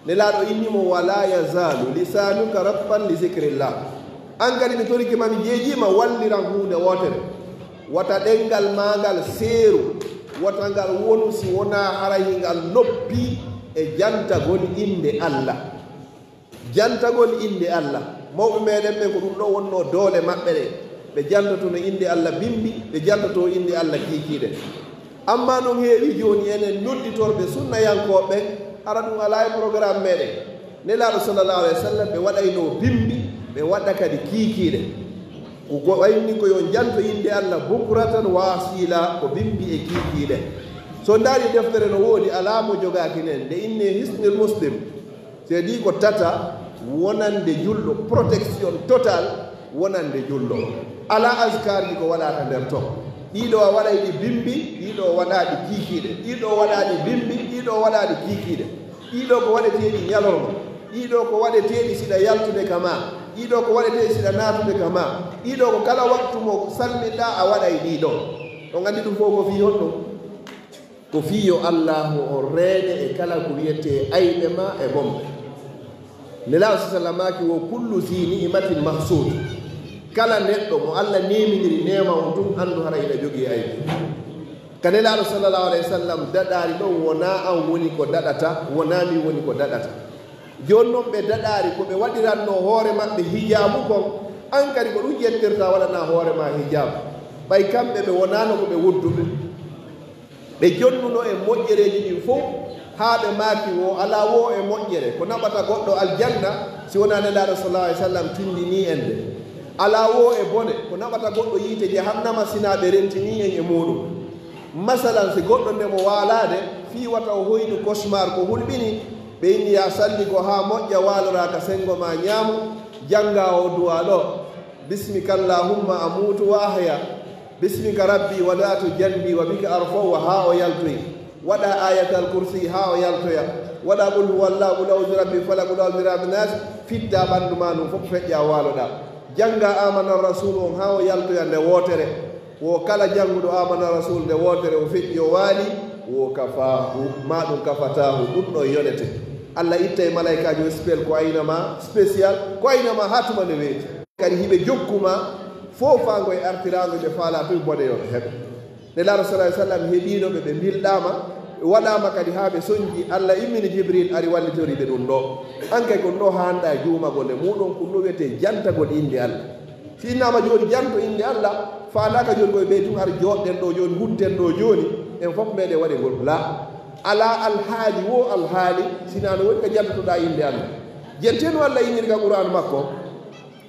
Nelaaɗo inni mo, wala yazalu lisanuka ratban li zikrillah. An kadi mi torike ma, mi jeejiima, walliran huunde wootere. Wata ɗemngal maa ngal seeru, wata ngal wonu si wonaa haray ngal loppii e jantagol innde Allah. Jantagol innde Allah. Mawɓe meɗen ɓen ko ɗum ɗo wonnoo doole maɓɓe ɗe. Ɓe jantotono innde Allah bimbi, ɓe jantoto innde Allah kiikiiɗe. Amma non heewi jooni enen nodditorɓe sunnayankooɓe ɓen, hara ɗum alaa e programme meɗen. Nelaaɗo sallallahu alayhi wa sallam, ɓe waɗayno bimbi, ɓe waɗa kadi kiikiiɗe. Ko go-, wayni ko yo janto innde Allah bukratan wa asila, ko bimbi e kiikiiɗe. So ndaari deftere no woodi, alaa mo jogaaki nen, nde innee Hisnul Muslim. C'est-à-dire ko tata wonande julɗo, protection totale wonande julɗo. Alaa azkarji ko waɗaaka nder ton. Ɗiɗo a waɗay ɗi bimbi, ɗiɗo waɗaa ɗi kiikiiɗe, ɗiɗo waɗaa ɗi bimbi, ɗiɗo waɗaa ɗi kiikiiɗe. Ɗiɗo ko waɗeteeɗi ñalorma, ɗiɗo ko waɗeteeɗi siɗa yaltude ka maa, ɗiɗo ko waɗeteeɗi siɗa naatude ka maa, ɗiɗo ko kala waktu mo salminɗaa a waɗay ɗiɗo. On anndi ɗum fof ko fii honɗum? Ko fii yo Allaahu o reene e kala ko wiyetee ayɓe maa e bonɓe. Nelaaɗo sa sallam maaki wo kullu zi ni'matin mahsud. Kala neɗɗo mo Allah neeminiri neema on tun, anndu hara ina jogii ayɓe. Ka Nelaaɗo sallallahu alayhi wa sallam daɗaari ɗon, wonaa an woni ko daɗata, wonaa min woni ko daɗata. Jooni non ɓe daɗaari ko ɓe waɗirannoo hoore maɓɓe hijaabu kon, an kadi ko ɗum ƴettirtaa waɗanaa hoore maa hijaabu. Ɓay kamɓe ɓe wonaano ko ɓe wodduɓe. Ɓe jonnuno e moƴƴereeji ɗin fow, haa ɓe maaki wo alaa woo e moƴƴere ko naɓata goɗɗo aljanna si wonaa Nelaaɗo sallallahu alayhi wa sallam tindinii en nde. Alaa woo e bone ko naɓata goɗɗo yiite jahannama sinaa ɓe rentinii en e muuɗum. Masalan, si goɗɗo nde mo waalaade fii wata o hoynu cauchemar ko hulɓini, ɓe inni yaa salli ko haa moƴƴa, waaloraa ka senngo maa ñaamo, janngaa oo duwaa ɗoo. Bismika Allahumma amuutu wa ahya. Bismika Rabbi wada'tu janbi wa bika arfa'u haa o yaltoyi. Waɗa Ayatal Kursi haa o yaltoya. Waɗa Qul huwallahu, Qul a'udhu bi Rabbil falaq, Qul a'udhu bi Rabbin nas, fitta ɓanndu maa ndun fof feƴƴa waaloɗaa. Jannga Amana Rasul on haa o yaltoya nde wootere. Wo kala jannguɗo Amana Rasul nde wootere o feƴƴi o waali, Wo kafaahu, ma ɗum kafataahu, ɗum ɗo yonete. Allah ittay malaykaajo spécial ko ayna ma, spécial ko ayna ma haa tuma nde weeti. Kadi hiɓe jokku ma, fofaango e artiraango ɓe faalaa toy bone yo ɓe heɓe. Nelaaɗo sallallahu alaihi wasallam heɓiino ɓe, ɓe mbilɗaama, ɓe waɗaama kadi haa ɓe sonji. Allah immini Jibril ari wallitori ɓe ɗum ɗo. An kay ko ɗum ɗo haanɗa juumagol e muuɗum, ko ɗum ɗo wiyetee jantagol innde Allah. Si innama jooni janto innde Allah, faandaaka jooni koye ɓey tun ar jooɗɗen ɗo jooni, hutten ɗo jooni, en fof meeɗen waɗe ngol. La, alaa alhaali wo alhaali, sinaa no woni ko jantotoɗaa innde Allah. Jentenu Allah inniri ka Qur'an makko,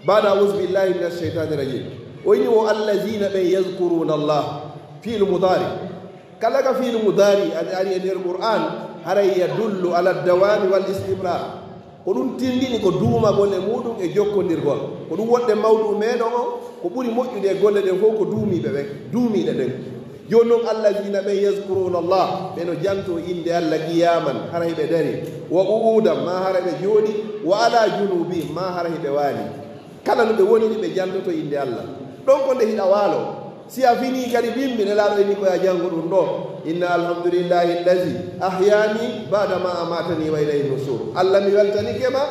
baada auzu billahi min alsheytani rajim, o inni wo allazina ɓen yazkuruna Allah, fiilu mudaari. Kala ka fiilu mudaari an ari e nder Qur'an, haray yadullu ala dawami wal istimrar. Ko ɗum tindini ko duumagol e muuɗum e jokkondirgol. Ko ɗum wonde mawdu meeɗon on, ko ɓuri moƴƴude e golle ɗen fof ko duumiiɓe ɓen, duumiiɗe ɗen. Jooni non, allazina ɓen yazkuruna Allah, ɓe no janto innde Allah qiyaman, hara hiɓe dari, wa qu'udan, ma hara ɓe jooɗi, wa ala junubihim, ma hara hiɓe waali. Kala no ɓe woniri, ɓe jantoto innde Allah. Ɗon ko nde hiɗa waalo. Si a finii kadi bimbi, Nelaaɗo inni ko yo a janngu ɗum ɗo. Inna alhamdulillahi allazi ahyani ba'da ma amatani wa ilayhi nusur. Allah, mi weltanike ma,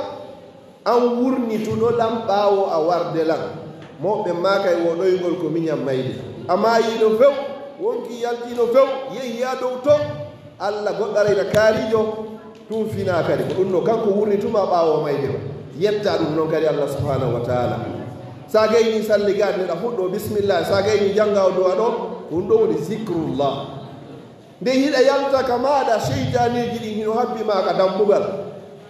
an wurnituɗo lan ɓaawo a warde lan. Mawɓe maakay wo ɗoyngol ko miñan mayde. A maayiino few, wonkii yaltiino few, yehi haa dow to. Allah goɗɗo arayta kaariijo, tun finaa kadi. Ko ɗum ɗo kanko wurnituma ɓaawo mayde o. Yetta ɗum noon kadi Allah subhanahu wa taala. Sa gayni salli gaade neɗa fuɗɗo bismillah, sa gayni jannga o du'a ɗo, ko ɗum ɗo woni zikrullah. Nde hiɗa yalta ka maaɗa, seytaaniiji ɗin hino habbi ma ka dambugal.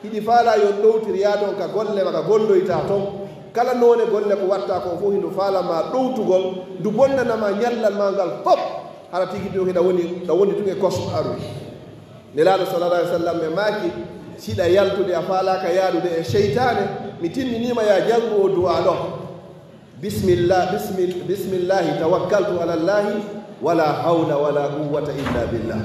Hiɗi faala yo ɗowtir yaa ɗon ka golle ma ka golloyta ton. Kala noone golle ko watta kon fof hino faala ma ɗowtugol, ndu bonnana ma ñallal ma ngal fof. Hara tigi ɗum hiɗa woni, ɗa woni tun e kosɓaru. Nelaaɗo sallallahu alaihi wasallam ɓe maaki, siɗa yaltude a faalaaka yaadude e seytaane, mi timminiima ya janngu o du'a ɗo. Bismillah, bismil-, bismillahi tawakkaltu ala Allahi, wala hawla wala quwwata illa billah.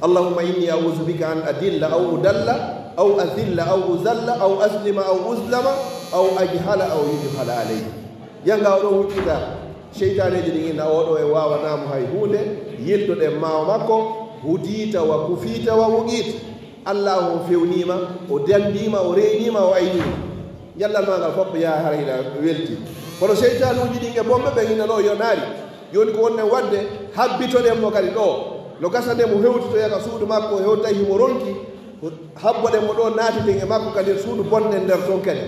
Allahumma inni a'udhu bika an adilla aw udalla, aw azilla aw uzalla, aw azlima aw uzlama, aw ajhala aw yujhala alayya. Jannga o ɗo huccita. Seytaaneeji ɗin ina oo ɗo e waawanaa mo hay huunde, yiltoɗen maawo makko, hudiita wa kufiita wa wuqiit. Allaahu on fewniima, o danndiima, o reyniima, o ayniima. Ñallal maa ngal fof yaha hara hiɗa welti. Kono seytaanuuji ɗin e bonɓe ɓen ina ɗo yonaari. Jooni ko wonɗen waɗde, habbitoɗen mo kadi ɗo. No gasa nde mo hewtitoya ka suudu makko, hewtay himo ronki, habboɗen mo ɗo, naatiten e makko ka nder suudu, bonɗen nder ton kadi.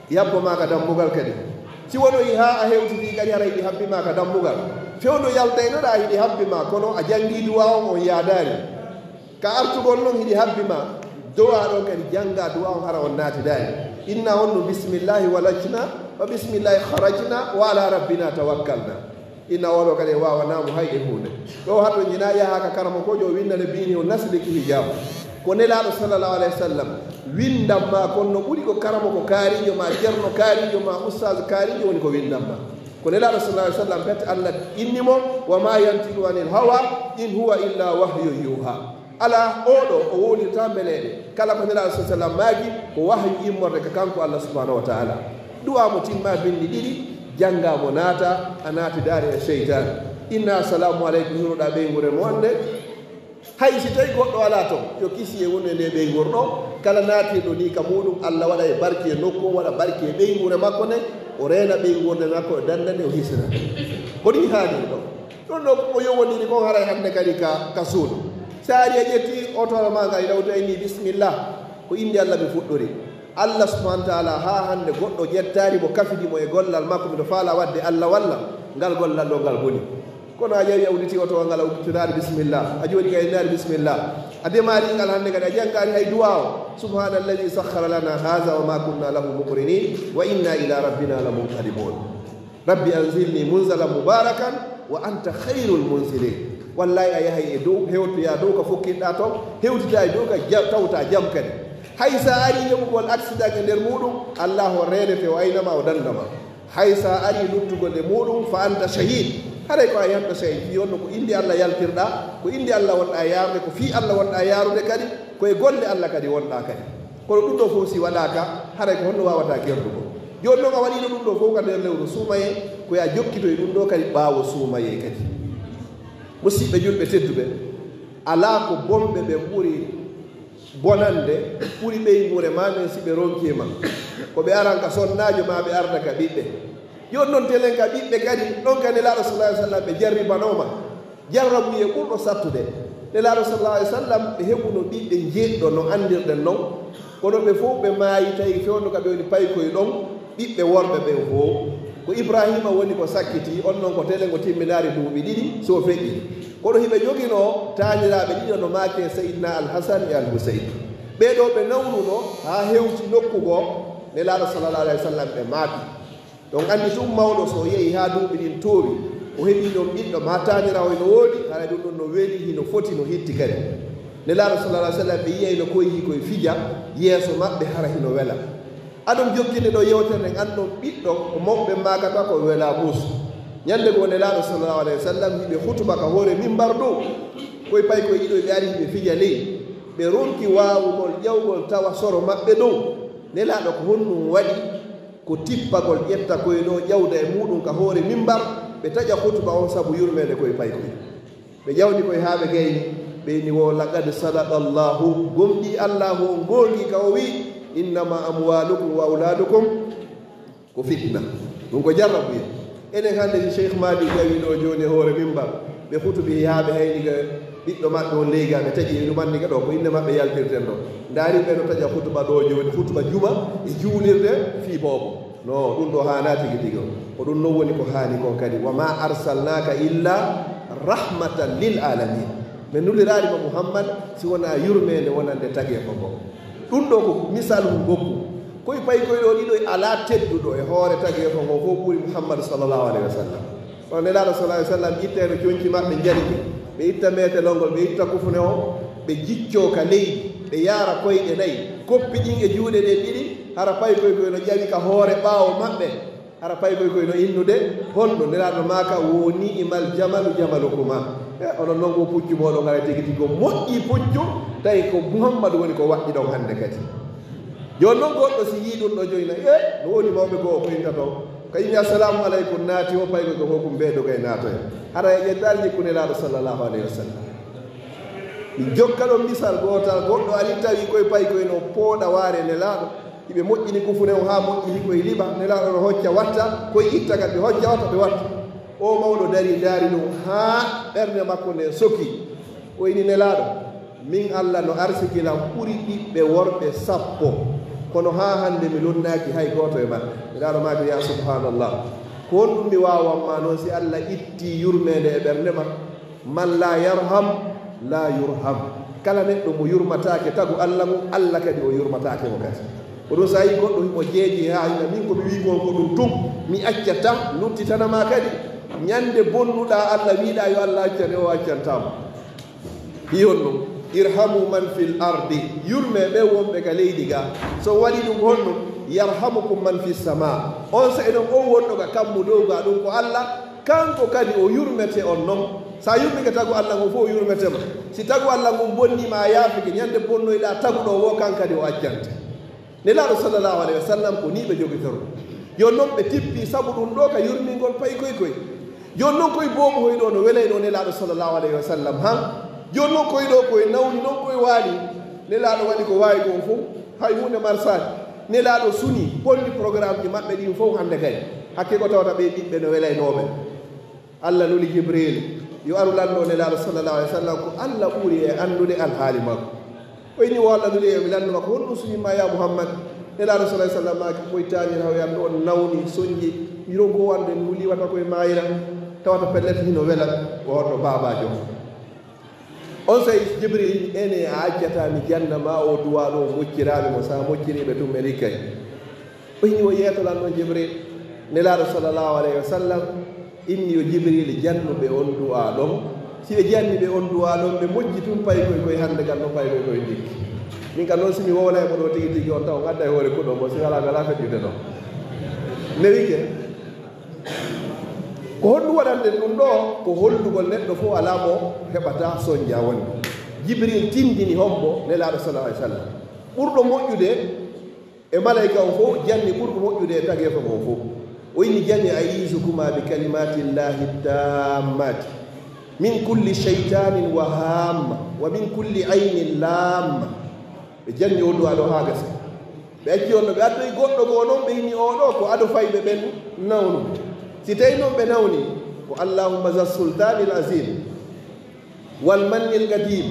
Yabbo maa ka dambugal kadi. Si wonoyi haa a hewtitii kadi, hara hiɗi habbi maa ka dambugal. Fewndo yaltaynoɗaa hiɗi habbi maa, kono a janngii duwaa on, on yaadaali. Ka artugol non hiɗi habbi maa, duwaa ɗon kadi janngaa duwaa on, hara on naatidaali. Inna on no bismillahi walajna, wa bismillahi kharajna, wa ala rabbina tawakkalna. Inna oɗo kadi e waawanaa mo hay e huunde. Ɗo hato ñina yaha ka karamokoojo o winndane biini o nasli ki hijaabu. Ko Nelaaɗo sallallahu alaihi wasallam winndan ma kon no ɓuri ko karamoko kaariijo ma, ceerno kaariijo ma, ustaaz kaariijo woni ko winndan ma. Ko Nelaaɗo sallallahu alaihi wasallam pet Allah inni mo, wa ma yantiqu anil hawa in huwa illa wahyun yuha. Alaa oɗo o wowlirta mbeleeɗe. Kala ko Nelaaɗo sallallahu alaihi wasallam maaki, ko wahyu immorde ka kanko Allah subhanahu wa ta'ala. Du'a mo timma binndi ɗiɗi, jannga mo naata, a naati daare e seytaane. Inna assalamu aleykum, hiroɗa ɓeynguure mo wonde. Hay si tawi goɗɗo alaa ton, yo kisiyee wonu e nde ɓeynguure ɗo. Kala naatirɗo ni ka muɗum, Allah waɗa e barki e nokku, o waɗa barki e ɓeynguure makko nden, o reena ɓeynguure makko, o danda nde, o hisina. Ko ni haaniri ɗo. Ɗum ɗo ko yowondiri kon haray hannde kadi ka, ka suudu. Sa ari a ƴetti oto ma ngal, ina woni ni bismillah, ko innde Allah mi fuɗɗori. Allah subhanahu wa ta'ala, haa hannde goɗɗo ƴettaali mo, kafidi mo e gollal makko, miɗo faala waɗde Allah walla ngal gollal ɗo ngal boni. Kono a ƴeewi a udditi oto ngal, a udditinaali bismillah, a jooɗi ka innaali bismillah, a demaali ngal hannde kadi, a janngaali hay duwaa o, subhana alladhi sakhkhara lana hadha wa ma kunna lahu muqrinin wa inna ila rabbina lamunqalibun. Rabbi anzilni munzalan mubarakan wa anta khairul munzilin. Wallahi a yahay e dow, hewtoya dow ka fokkinɗa ton, hewtita e dow ka ja-, tawta jam kadi. Hay sa ari heɓugol accident e nder muɗum, Allah o reenete, o aynama, o dandama. Hay sa ari luttugol e muɗum, fa anta shahid. Haray ko a yanta shahid, fi honno ko indi Allah yaltirɗa, ko indi Allah wonɗa yarude, ko fi Allah wonɗa yarude kadi, ko e golle Allah kadi wonɗa kadi. Kono ɗum ɗo fof si waɗaaka, haray ko honno wawata gerdugo? Jooni noon a waɗiino ɗum ɗo fof ka nder lewru suumayee, ko ya jokkitoy ɗum ɗo kadi ɓaawo suumayee kadi. Musidɓe julɓe tedduɓe, Alaa ko bonɓe ɓe ɓuri bonande, ɓuri ɓeynguure ma nden si ɓe ronkii ma. Ko ɓe aran ka sonnaajo ma ɓe arda ka ɓiɓɓe. Jooni non telen ka ɓiɓɓe kadi, ɗon ka Nelaaɗo sallallahu alaihi wasallam ɓe jarribanoo ma. Jarrabuyee ɓurɗo sattude. Nelaaɗo sallallahu alaihi wasallam ɓe heɓuno ɓiɓɓe njeeɗiɗo no anndirɗen non. Kono ɓe fof ɓe maayi, tawi fewndo ka ɓe woni paykoy ɗon, ɓiɓɓe worɓe ɓen fof. Ko Ibraahiima woni ko sakkitii, on non ko telen o timminaali duuɓi ɗiɗi, so feƴƴi. Kono hiɓe joginoo taaniraaɓe ɗiɗo no maakee Sayyidina Al Hasan e Al Husayn. Ɓee ɗoo ɓe nawnuno haa hewti nokku goo, Nelaaɗo sallallahu alaihi wasallam ɓe maaki. Ɗon anndi tun mawɗo so o yehi haa duuɓi ɗin toowi, o heɓii ɗon ɓiɗɗo maa taaniraawo hino woodi, haray ɗun ɗon no weli, hino foti, no hitti kadi. Nelaaɗo sallallahu alaihi wasallam ɓe yi'ay no koy hikoy fija yeeso maɓɓe, hara hino wela. Aɗon jokkinde ɗoo yewtere nden, anndon ɓiɗɗo ko mawɓe maakata ko wela mus. Ñannde goo Nelaaɗo sallallahu alaihi wasallam hiɓe hutuba ka hoore mimbar dow. Koy paykoy ɗiɗo ɓe ari hiɓe fija ley. Ɓe ronki waawugol ƴawgol tawa soro maɓɓe dow. Nelaaɗo ko honɗun waɗi? Ko tippagol ƴetta koy ɗoo ƴawda e muuɗun ka hoore mimbar, ɓe taƴa hutuba on sabu yurmeende koy paykoy. Ɓe ƴawdi koy haa ɓe gayni, ɓe inni wo, "Laqad sadaqa Allahu, gomɗii Allaahu on goongii ka o wi'i, 'Innama amwalukum wa auladukum ko fitna.'" Ɗun ko jarrabuyee. Enen hannde si Cheikh Madi ƴawi ɗoo jooni e hoore mimbar, ɓe hutubi haa ɓe hayni ga ɓiɗɗo maɓɓe on ley ga, ɓe taƴi e ɗum anndi ga ɗoo, ko innde maɓɓe yaltirten ɗoo. Ndaari ɓe no taƴa hutuba ɗoo jooni, hutuba juma e juulirde fii boobo. No, ɗun ɗoo haanaa tigi tigi on. Ko ɗun non woni ko haani kon kadi. "Wa ma arsalnaka illa rahmatan lil alamin." Men nuliraali ma Muhammad si wonaa yurmeende wonande tageefo ngon. Ɗun ɗoo ko misal hun gokku. Koy paykoy ɗoo ɗiɗo alaa tedduɗo e hoore tageefo ngon fow ɓuri Muhammad sallallahu alaihi wasallam. Kono Nelaaɗo sallallahu alaihi wasallam itta heno conci maɓɓe njariki, ɓe itta meetelol ngol, ɓe itta kufune on, ɓe jiccoo ka leydi, ɓe yaara koyɗe nayi, koppi ɗin e juuɗe ɗen ɗiɗi, hara paykoy koy no ƴawi ka hoore ɓaawo maɓɓe, hara paykoy koy no innude, "Honɗun?" Nelaaɗo maaka, "Wo ni'imal jamalu jamalukuma." E, onon non ko puccu mooɗon, haray tigi tigi ko moƴƴi puccu, tawi ko Muhammadu woni ko waɗɗi ɗon hannde kadi. Jooni non goɗɗo si yii ɗun ɗoo jooni, e, no woni mawɓe goo ko inta ton. Ka yimi, "Assalamu alaikum," naati o, paykoy ko fow ko mbeedo kay naatoya. Hara e ƴettaali jikku Nelaaɗo sallallahu alaihi wasallam. Mi jokka ɗon misal gootal, goɗɗo ari tawi koy paykoy no pooɗa waare Nelaaɗo. Hiɓe moƴƴini kufune on haa moƴƴi, hikoy liɓa. Nelaaɗo no hocca watta, koy itta kadi ɓe hocca watta ɓe watta. O mawɗo dari, daari ɗun haa ɓernde makko nden soki. O inni, "Nelaaɗo, min Alla no arsiki lan ɓuri ɓiɓɓe worɓe sappo, kono haa hannde mi lonnaaki hay gooto e maɓɓe." Nelaaɗo maaki, "Ya subhanallah, ko honɗun mi waawan ma non si Alla itti yurmeende e ɓernde ma? Man la yarham, la yurham." Kala neɗɗo mo yurmataake tagu Alla ngun, Alla kadi o yurmataake mo kadi. Ko ɗun saa'i goɗɗo himo jeeji haa hina, "Min ko mi wi'i kon ko ɗun tun, mi accata, luttitana ma kadi. Ñande bonnuɗaa Alla, wi'uɗaa yo Alla accane, o accantaa ma." Hiyon ɗum, "Irhamu man fil ardi," yurmee ɓen wonɓe ka leydi ga. So o waɗii ɗum honno? "Yarhamukum man fis sama." On sa'e ɗon, on wonɗo ka kammu dow ga, ɗum ko Alla, kanko kadi o yurmete on non. Sa yurmike tagu Alla ngon fof, o yurmete ma. Si tagu Alla ngun bonni ma, a yaafike, ñande bonnoyɗaa tagu ɗo wo, kan kadi o accante. Nelaaɗo sallallahu alayhi wa sallam ko nii ɓe jogitorno. Yo non ɓe tippi sabu ɗum ɗo ka yurmingol pay koy koy. Yo non koy boobo hoy ɗo no welayno Nelaaɗo sallallahu alayhi wa sallam han. Yo non koy ɗo koy nawni non koy waali. Nelaaɗo waɗi ko waawi ko fof, hay huunde marsaani. Nelaaɗo suni, bonni programme ji maɓɓe ɗin fof hannde kay. Hakke ko tawata ɓe ɓiɓɓe no welaynooɓe. Alla nuli Jibril, yo aru lanndo Nelaaɗo sallallahu alayhi wa sallam, ko Alla ɓuri e anndude alhaali makko. O inni, "Wo Alla nuli, yo mi lanndo ma, ko honɗum suɓi ma, ya Muhammad?" Nelaaɗo sallallahu alayhi wa sallam maaki, "Koy taaniraawo an ɗo on nawni, sonji, mi ronko wonde mi wuli wata koye maayira, tawata pellet hino wela, ko honɗo baabaajo." On sey Jibril inni, "Ene a accata mi janna ma o duwaa ɗo mocciraaɓe mo, sa mocciriiɓe tun ɓe rikkay." O inni, "O yeeto lan non Jibril." Nelaaɗo sallallahu alayhi wa sallam inni, "Yo Jibril jannu ɓe on du'aa ɗon. Si ɓe janni ɓe on du'aa ɗon, ɓe mojji tun pay koy koy hannde kan non pay koy koy ndikki. Min kan non si mi wowlay mo ɗo tigi tigi on taw ngadda e hoore kuɗo mo si wala wala feƴƴude ɗon." Newike. Ko honɗum waɗanɗen ɗum ɗo? Ko hollugol neɗɗo fof alaa mo heɓata sonja woni. Jibril tindini hombo Nelaaɗo sallallahu alayhi wa sallam. Ɓurɗo moƴƴude e malayka on fof, janni ɓurɗo moƴƴude e tageefo ngon fof. O inni, "Janni a iisukuma bi kalimatillahi tammati." Min kulli shaytanin wa hamma, wa min kulli aynin lamma. Ɓe janni o du'a ɗo haa gasi. Ɓe acci on ɗo, ɓe addoyi goɗɗo goo noon, ɓe inni oo ɗo ko ado fayɓe ɓen nawnu. Si tawi noon ɓe nawni, ko allahumma za sultanil azim, wal mannil qadim,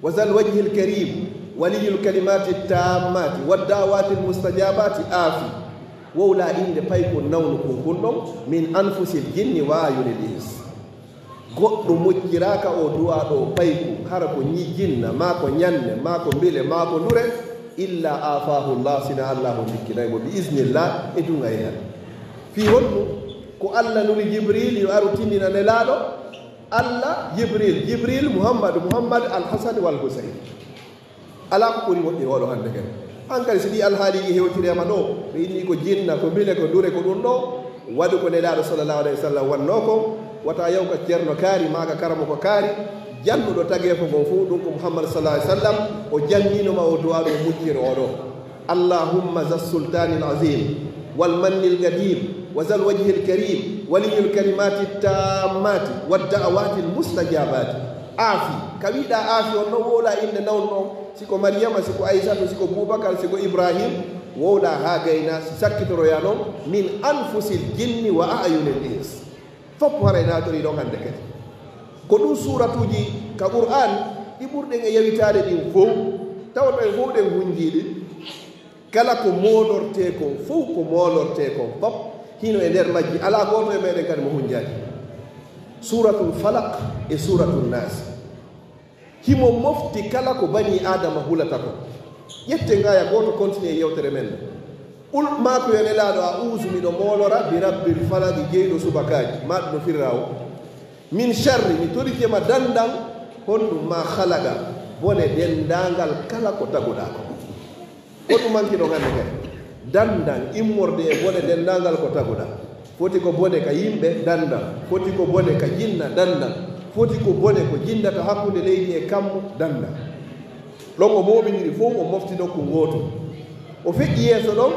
wa zal wajhil karim, waliyul kalimati tammati, wad da'awati mustajabati, afi. Wowla innde paykun nawnu kun kun ɗon, min anfusil jinni wa ayunil ins. Goɗɗo moƴƴiraaka o du'a ɗo payku, hara ko ñi-, jinna, maa ko ñanne, maa ko mbile, maa ko ndure, illa afahu llah, sina Allahu ndikkinay mo bi iznillah e duŋayal. Fii honɗum? Ko Allah nuli Jibril yo aru tindina Nelaaɗo. Allah, Jibril, Jibril, Muhammad, Muhammad, Al Hasan wal Husayn. Alaa ko ɓuri moƴƴi hoolo hannde kadi. Hankadi, si ɗii alhaaliiji hewtireema ɗo, ɓe inni ko jinna, ko mbile, ko ndure, ko ɗum ɗo, waɗu ko Nelaaɗo sallallahu alayhi wa sallam wannoo ko, wata yaw ka Ceerno kaari, maa ka karamoko kaari, jannuɗo tageefo ngon fof, ɗum ko Muhammad sallallahu alayhi wa sallam, o janngiino ma o du'a ɗo moƴƴir o ɗo. Allahumma za sultanil azim, wal mannil qadim, wa zal wajhil karim, waliyul kalimati tammati, wad da'awatil mustajabati. Aafi, ka wiɗa aafi on ɗon wowla innde nawnu ɗon. Si ko Mariyama, si ko Aysatu, si ko Bubakar, si ko Ibrahim, wowla haa gayna, si sakkitoroya noon, min anfusil jinni wa ayunil ins. Fof haray naatorii ɗon hannde kadi. Ko ɗum suuratuuji ka Qur'an ɗi ɓurɗen e yawitaade ɗin fof, tawa ɗo en fof ɗen hunjii ɗi. Kala ko moolortee kon fof, ko moolortee kon fof, hino e nder majji, alaa gooto e meɗen kadi mo hunjaaki. Suuratul Falaq e Suuratul Naas. Himo mofti kala ko banii Aadama hulata kon. Ƴetten aaya gooto, continue e yewtere men. Qul, maa ko yo Nelaaɗo, a'uuzu, miɗo moolora, bi rabbil falaqi, jeyɗo subakaaji, maa ɗum no firira o. Min sharri, mi torike ma dandan, honɗum, maa khalaqa, bone denndaangal kala ko taguɗaa ko. Ko ɗum manki ɗon hannde kadi. Dandan immorde e bone denndaangal ko taguɗaa. Foti ko bone ka yimɓe, dandan. Foti ko bone ka jinna, dandan. Foti ko bone ko jinndata hakkunde leydi e kammu, dandan. Ɗon o mooɓiniri fof, o mofti nokku ngootu. O feƴƴi yeeso ɗon,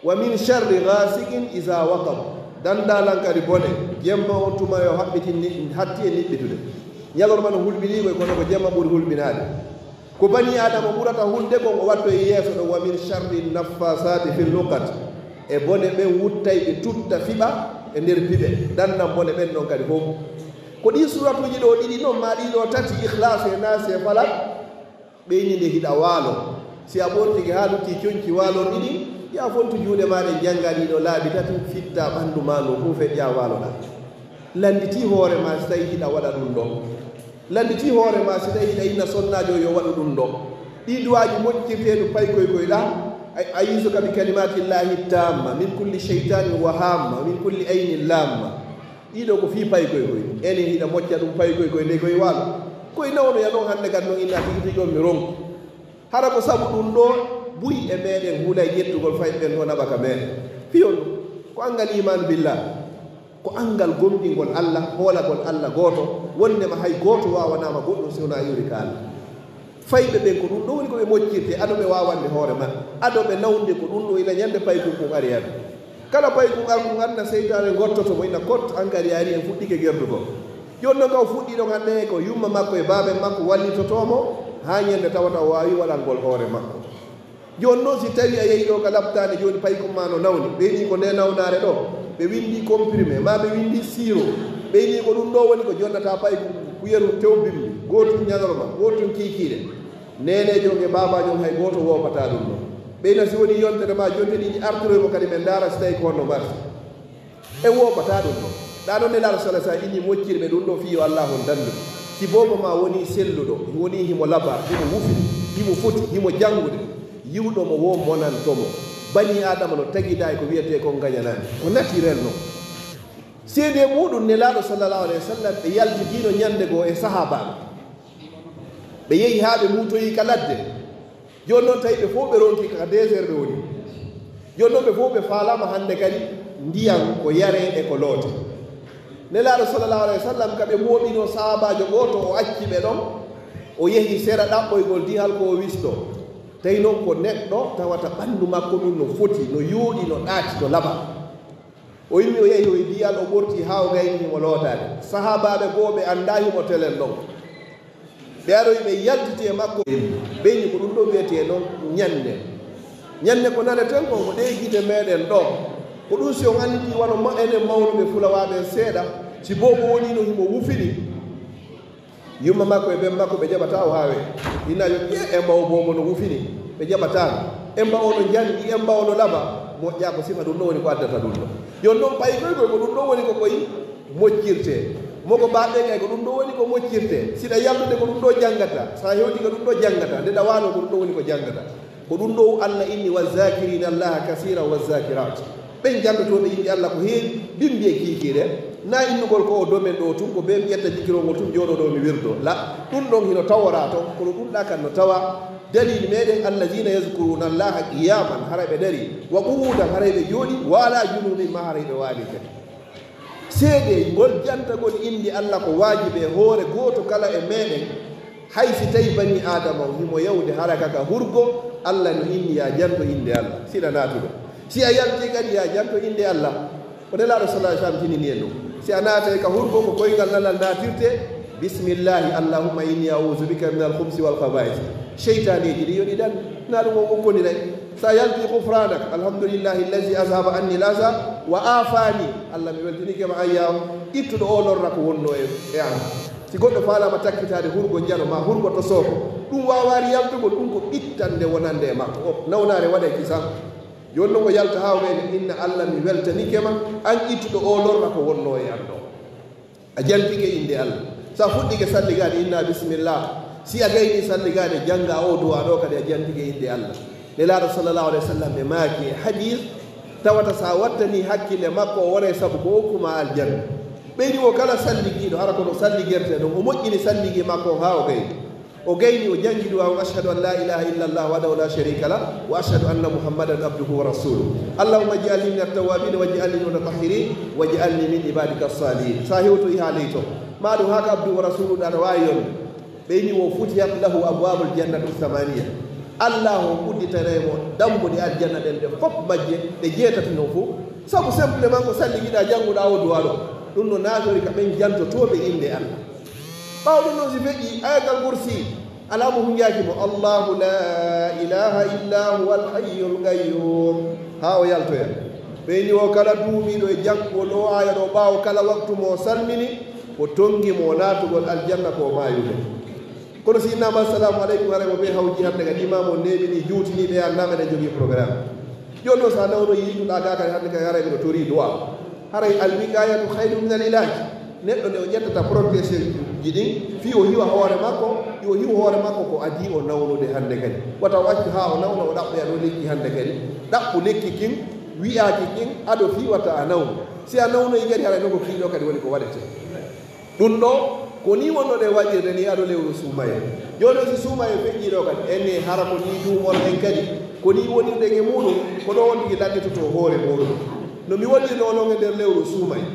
wa min sharri ghasiqin iza waqab. Dandalan kadi bone, jemma on tuma yo haɓɓitin ni-, hatti e niɓɓitude. Ñalorma no hulɓinii koy, kono ko jemma ɓuri hulɓinaade. Ko banii Aadama ɓurata hulde kon, o wattoyi yeeso ɗon, wa min sharri naffasati fil uqad. E bone ɓen wuttayɓe tutta fiɓa e nder piɓe. Dandan bone ɓen ɗon kadi fof. Ko ɗii suuratuuji ɗoo ɗiɗi non, maa ɗii ɗoo tati, Ikhlaas e Naas e Falaq, ɓeyni nde hiɗa waalo. Si a ɓortike haa lutti conci waalorɗi ɗin, yaa fontu juuɗe maa ɗen, jannga ɗii ɗoo laabi tati, fitta ɓanndu maa ndun fof, feƴƴa waaloɗaa. Lannditi hoore maa si tawii hiɗa waɗa ɗum ɗoo. Lannditi hoore maa si tawii hiɗa inna sonnaajo yo waɗu ɗum ɗoo. Ɗii du'aaji moƴƴirteeɗi paykoy koy ɗaa, a, a'uuzu bi kalimatillahi tamma min kulli shaytanin wa hamma, min kulli aynin lamma. Ɗii ɗoo ko fii paykoy koy. Enen hiɗa mocca ɗum paykoy koy, ndey koy waalo. Koy nawnoya ɗon hannde kadi non inna tigi tigi on mi ronku. Hara ko sabu ɗum ɗoo, buy e meɗen hulay ƴettugol fayɓe ɓen ɗoo naɓa ka meɗen. Fii honɗum? Ko anngal iimaanu billah. Ko anngal gomɗingol Allah, hoolagol Allah gooto, wonndema hay gooto waawanaama goɗɗum si wonaa iwri ka Allah. Fayɓe ɓen ko ɗum ɗoo woni ko ɓe moƴƴirtee, ado ɓe waawande hoore maɓɓe, ado ɓe nawnude ko ɗum ɗoo ila ñande paykun kun ari hen. Kala paykun ar kun anna seytaane gottoto mo ina kot, an kadi ari en fuɗɗike gerdugol. Jooni non ka o fuɗɗii ɗon hannde ko yumma makko e baaben makko wallitotoo mo, haa ñande tawata o waawii waɗangol hoore makko. Jooni non si tawii a yehii ɗoo ka laptaane jooni paykun maa no nawni, ɓe nii ko ndee nawnaare ɗoo, ɓe winndii comprimé, maa ɓe winndii sirop, ɓe nii ko ɗum ɗoo woni ko jonnata paykun, kuyeru tewbimbi, gootun ñalorma, gootun kiikiiɗe. Neeneejo on e baabaajo on hay gooto woopataa ɗum ɗoo. Ɓeyna si wonii yontere maa jonte ɗiɗi artiroy mo kadi men ndaara si tawii ko honno marsi. En woopataa ɗum ɗoo. Ɗaa non Nelaaɗo sala sa inni moƴƴirɓe ɗum ɗoo fii yo Allah on danndu. Si boobo maa wonii selluɗo, wonii himo labaa, himo wufi, himo foti, himo janngude, yiwɗo mo woo monanto mo. Banii Aadama no tagidaa e ko wiyetee kon ngañanaani. Ko naturel non. Seedee muuɗum Nelaaɗo sallallahu alayhi wa sallam ɓe yaltidiino ñande goo e sahaabaaɓe. Ɓe yehi haa ɓe muutoyii ka ladde. Jooni non tawi ɓe fof ɓe ronki ka désert ɓe woni. Jooni non ɓe fof ɓe faalaama hannde kadi ndiyan ko yaree e ko loote. Nelaaɗo sallallahu alayhi wa sallam ka ɓe mooɓinoo sahaabaajo gooto o acci ɓe ɗon, o yehi sera ɗaɓɓoygol dihal ko o wistoo. Tawi non ko neɗɗo tawata ɓanndu makko ɗum no foti, no yooɗi, no ɗaati, no laba. O immi, o yahi, o e diyal, o ɓorti haa o gayni himo lootaade. Sahaabaaɓe goo ɓe anndaa himo telen ɗon. Ɓe aroyi, ɓe yaltiti e makko. Ɓeyni ko ɗum ɗoo wiyetee noon ñanne. Ñanne ko naneten kon, ko ɗee gite meeɗen ɗoo. Ko ɗum si on annditi wano ma-, enen mawnuɓe fulawaaɓe seeɗa, si boobo wonii no himo wufini, yumma makko e ben makko ɓe jaɓataa o haa weeɓa. Ina yo ƴee, emba o boobo no wufini, ɓe jaɓataa mo. Emba o no njanɗi, emba o no laba, moƴƴaa ko sifa ɗum ɗoo woni ko addata ɗum ɗoo. Yon ɗon payi koy koy ko ɗum ɗoo woni ko koy moccirtee. Mo ko baaɗen ay ko ɗum ɗoo woni ko moccirtee. Siɗa yaltude ko ɗum ɗoo janngata, sa hewti ko ɗum ɗoo janngata, nde ɗawaano ko ɗum ɗoo woni ko janngata. Ko ɗum ɗoo Allah inni, "Wa zakirina Allaha kasira wa zakirat." Ɓen janndotooɓe innde Allah ko heewi, bimbi e kiikiiɗe. Na innugol ko o domen ɗoo tun, ko bee mi ƴetta jikkirol ngol tun, jooɗoo ɗoo mi wirdo. La, ɗum ɗon hino taworaa ton, kono ɗum ɗaa kan no tawa. Dalil meɗen, "Allazina yazkuruna Allaha qiyaman," haray ɓe darii, "wa qu'udan," haray ɓe jooɗii, "wa ala junubihim," ma haray ɓe waalii kadi. Seedeyngol jantagol innde Allah ko waajibi e hoore gooto kala e meɗen, hay si tawi banii Aadama on himo yawde haraka ka hurgo, Allah no inni yaa janto innde Allah, siɗa naatuɗo. Si a yaltii kadi yaa janto innde Allah, ko Nelaaɗo sallallahu alaihi wasallam tinini en ɗum. Si a naatay ka hurgo, ko koyngal nanal naatirtee, "Bismillahi, Allahumma inni a'udhu bika minal khubsi wal khaba'is." Seytaaneeji ɗi yo ɗi dan, na ɗum o ukkoniray. Sa yalti, "Ghufranak, alhamdulillahi allazi azhaba anni al-adha wa afani." Allah, mi weltinike ma, an yaa ittuɗo o lorra ko wonno e, e an. Si goɗɗo faalaama takkitaade hurgo njano ma hurgo to sooko, ɗum waawaari yaltugol, ɗum ko ittande wonande e makko. O nawnaare waɗay kisan. Jooni non o yalta haa o gayna, "Inna Allah, mi weltanike ma, an ittuɗo o lorra ko wonno e an ɗo." A jantike innde Allah. Sa fuɗɗike salligaade, inna bismillah. Si a gayni salligaade, jannga o du'a ɗo kadi a jantike innde Allah. Nelaaɗo sallallahu alaihi wasallam ɓe maaki e hadis, tawata sa wattani hakkille makko, o wonay sabu ko okkuma aljanna. Ɓeydi o kala salligiiɗo, hara kono salligerte ɗon, o moƴƴini salligi makko on haa o gayni. O gayni, o janngi du'a on, "Ashhadu an la ilaha illa Allah wahdahu la sharika lah, wa ashhadu anna Muhammadan abduhu wa rasuluh. Allahumma ij'alni min at-tawwabin, waj'alni min al-mutatahhirin, waj'alni min ibadika as-salihin." Sa hewtoyi haa ley to, ma ɗum haka abduhu wa rasuluh ɗa, aɗa waawi yonde. Ɓeyni o, "Futihat lahu abwabul jannati thamaniya." Allah o udditanay mo dambuɗe aljanna ɗen ɗe fof majje, ɗe jeetati non fof. Sabu simplement ko salligiɗa, jannguɗa o du'a ɗo. Ɗum no naatori ka ɓen jantotooɓe innde Allah. Ɓaawo ɗum noon, si feƴƴi Ayatal Kursi, alaa mo hunjaaki mo, "Allahu la ilaha illa huwa al-hayyul qayyum," haa o yaltoya. Ɓeyni o kala duumiiɗo e janngugol o aaya ɗo ɓaawo kala waktu mo o salmini, ko tonngi mo naatugol aljanna ko o maayude. Kono si innama assalamu aleykum, haray mo ɓe hawji hannde kadi, imaamu on neeɓini, juutini ɓe, annama eɗen jogii programme. Jooni noon, so a nawnoyi yiltuɗaa gaa kadi hannde kadi, haray miɗo torii du'a. Haray al-wiqayatu khayrun min al-ilaj. Neɗɗo nde o ƴettata protection ji ɗin, fii o hiwa hoore makko, yo hiw hoore makko ko adii o nawnude hannde kadi. Wata o accu haa o nawna, o ɗaɓɓoya ɗo lekki hannde kadi. Ɗaɓɓu lekki kin, wi'aaki kin, ado fii wata a nawnu. Si a nawnoyi kadi, haray non ko kiiɗo kadi woni ko waɗetee. Ɗum ɗo, ko nii wonnoɗen waɗirde nii ado lewru suumayee. Jooni o si suumayee feƴƴii ɗo kadi, enen hara ko nii duumorɗen kadi, ko nii wonirɗen e muuɗum, ko ɗo on tigi lannitotoo hoore muuɗum. No mi wonirnoo non e nder lewru suumayee.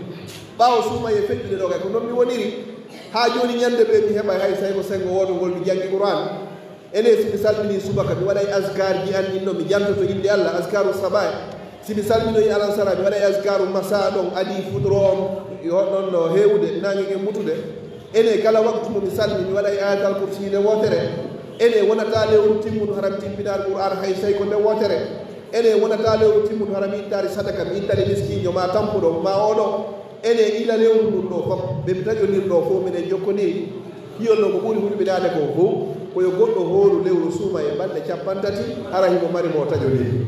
Ɓaawo suumayee feƴƴude ɗo kadi, ko non mi woniri. Haa jooni ñannde bee mi heɓay hay say ko senngo wooto ngol mi janngi Qur'aan. Enen, si mi salminii subaka, mi waɗay azkarji an ɗin ɗo, mi jantoto innde Allah, azkaru sabah. Si mi salminoyi alansara, mi waɗay azkaru masa ɗon, adii futuro on, yo ɗon no heewude, naange ngen mutude. Enen, kala waktu mo mi salmi, mi waɗay Ayatal Kursi nde wootere. Enen, wonata lewru timmundu hara mi timmina Alqur'aan hay say ko nde wootere. Enen, wonata lewru timmundu hara mi ittaali sadaka, mi ittali miskiijo ma tampuɗo, ma oɗo. Enen, ila lewru ndun ɗo fof, ɓe mi taƴondirɗo fof, miɗen jokkondiri. Fiyol non ko ɓuri hulɓinaade kon fof, ko yo goɗɗo hooru lewru suumayee balɗe cappanɗe tati, hara himo mari mo taƴondiri.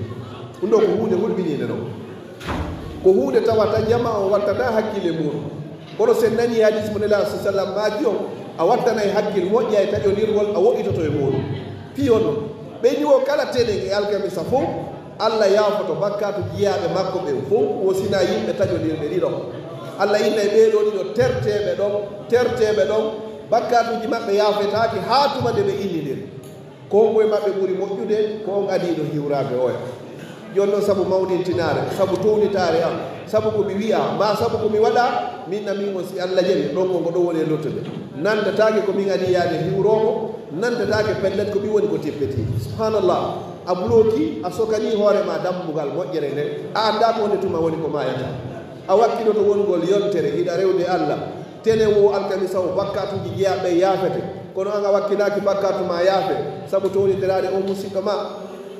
Ɗum ɗo ko huunde hulɓiniinde non. Ko huunde tawata jamaa on wattataa hakkille muuɗum. Kono si en nanii hadis mo Nelaaɗo sallallahu alaihi wasallam maaki on, a wattanay hakkil moƴƴa e taƴondirgol, a woɗɗitoto e muuɗum. Fiyol non, ɓeyni o kala tenen e alkamisa fof, Allah yaafoto bakkaatu jiyaaɓe makko ɓen fof, wosina yimɓe taƴondirɓe ɗiɗo. Allah inna e ɓee ɗoo ɗiɗo terteeɓe ɗon, terteeɓe ɗon, bakkaatuuji maɓɓe yaafetaake haa tuma nde ɓe innindiri. Ko on koye maɓɓe ɓuri moƴƴude, ko on adiiɗo hiwraade oya. Jooni non, sabu mawnintinaare, sabu townitaare am, sabu ko mi wi'a, maa sabu ko mi waɗa, min na min on, si Allah jaɓi, ɗon ko ɗon woni e lottude. Nantataake ko min adii yaade hiwroomo, nantataake pellet ko min woni ko tippetiiɗo. Subhanallah. A bloki, a sokanii hoore ma dambugal moƴƴere nden, a anndaa ko honde tuma woni ko maayata. A wakkinoto wongol yontere, hiɗa rewde Allah. Tene wo alkamisa o, bakkaatuuji jeyaaɓe ɓen yaafete. Kono an a wakkilaaki, bakkaatu ma yaafe. Sabu towniteraade on musiɗɗo ma.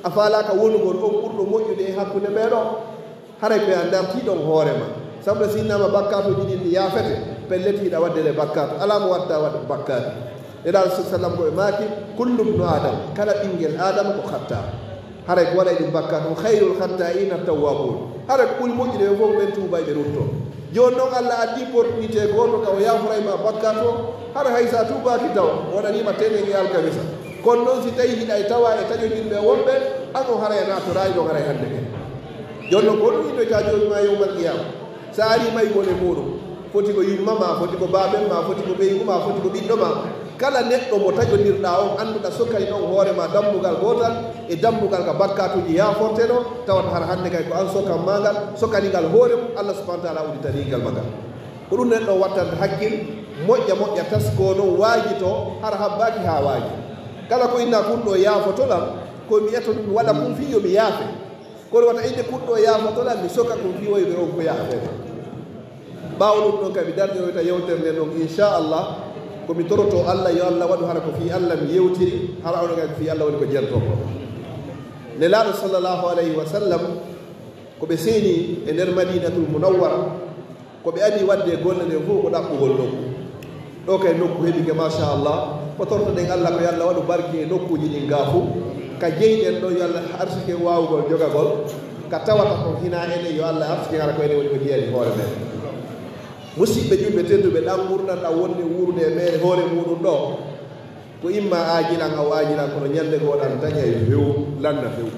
A faalaaka wonugol on ɓurɗo moƴƴude e hakkunde ɓee ɗoo. Haray ko a dartii ɗon hoore ma. Sabu si innama bakkaatuuji ɗin ɗi yaafete, pellet hiɗa waɗde le bakkaatu. Alaa mo watta waɗ bakkaatu. Nelaaɗo sa sallam ko ɓe maaki, "Kullu bnu Adam, kala ɓinngel Aadama ko xattaa." Haray ko waɗay ɗum bakkaatu, "Wa khayrul khatta'ina tawwabun." Haray ko ɓuri moƴƴude ɓe fof ɓen tuubayɓe rutto. Jooni noon Allah addi opportunité gooto ka o yaaforay ma bakkaatu o, hara hay sa tuubaaki taw, o waɗanii ma tenen e alkamisa. Kono noon si tawi hiɗa e tawa e taƴondirɓe wonɓe, an o haray a naatoraali ɗon haray hannde kadi. Jooni noon ko honɗum ittoyta joomi ma yawmal qiyama? Sa ari maygol e muɗum, foti ko yumma ma, foti ko baaben ma, foti ko ɓeyngu ma, foti ko ɓiɗɗo ma. Kala neɗɗo mo taƴondirɗa on, annduɗa sokani ɗon hoore ma dammugal gootal e dammugal ka bakkaatuuji yaaforteno, tawata hara hannde kay ko an sokan ma ngal, sokani ngal hoore mum, Allah subhanahu wa ta'ala udditanii ngal ma ngal. Ko ɗum neɗɗo wattanta hakkil, moƴƴa moƴƴa taskoo noon waajitoo, hara habbaaki haa waaji. Kala ko inna kun ɗo yaafoto lan, ko mi wi'ata ɗum mi waɗa kun fii yo mi yaafe. Kono wata innde kun ɗo yaafoto lan, mi soka kun fii woy ɓe on ko yaafeede. Ɓaawo ɗum ɗon kadi darniroyta yewtere nden ɗon, inchallah, ko mi toroto Allah, yo Allah waɗu hara ko fii Allah mi yewtiri, hara ono kadi ko fii Allah woni ko jentoo ko. Nelaaɗo sallallahu alayhi wa sallam, ko ɓe seeni e nder Madinatul Munawwara, ko ɓe adii waɗde e golle ɗen fof ko ɗaɓɓugol nokku. Ɗo kay nokku heɓike, machallah, ko tortoɗen Allah ko yo Allah waɗu barke e nokkuuji ɗin gaa fof. Ka jeyɗen ɗo yo Allah arsike waawugol jogagol, ka tawata ko hinaa enen, yo Allah arsike hara ko enen woni ko jeyani hoore men. Musiɓɓe julɓe tedduɓe, ɗan ngurndan ɗan wonde wuurude e meere hoore muɗum ɗo, ko imma aajilan aw aajilan, kono ñande goo ɗan dañay few, landa few.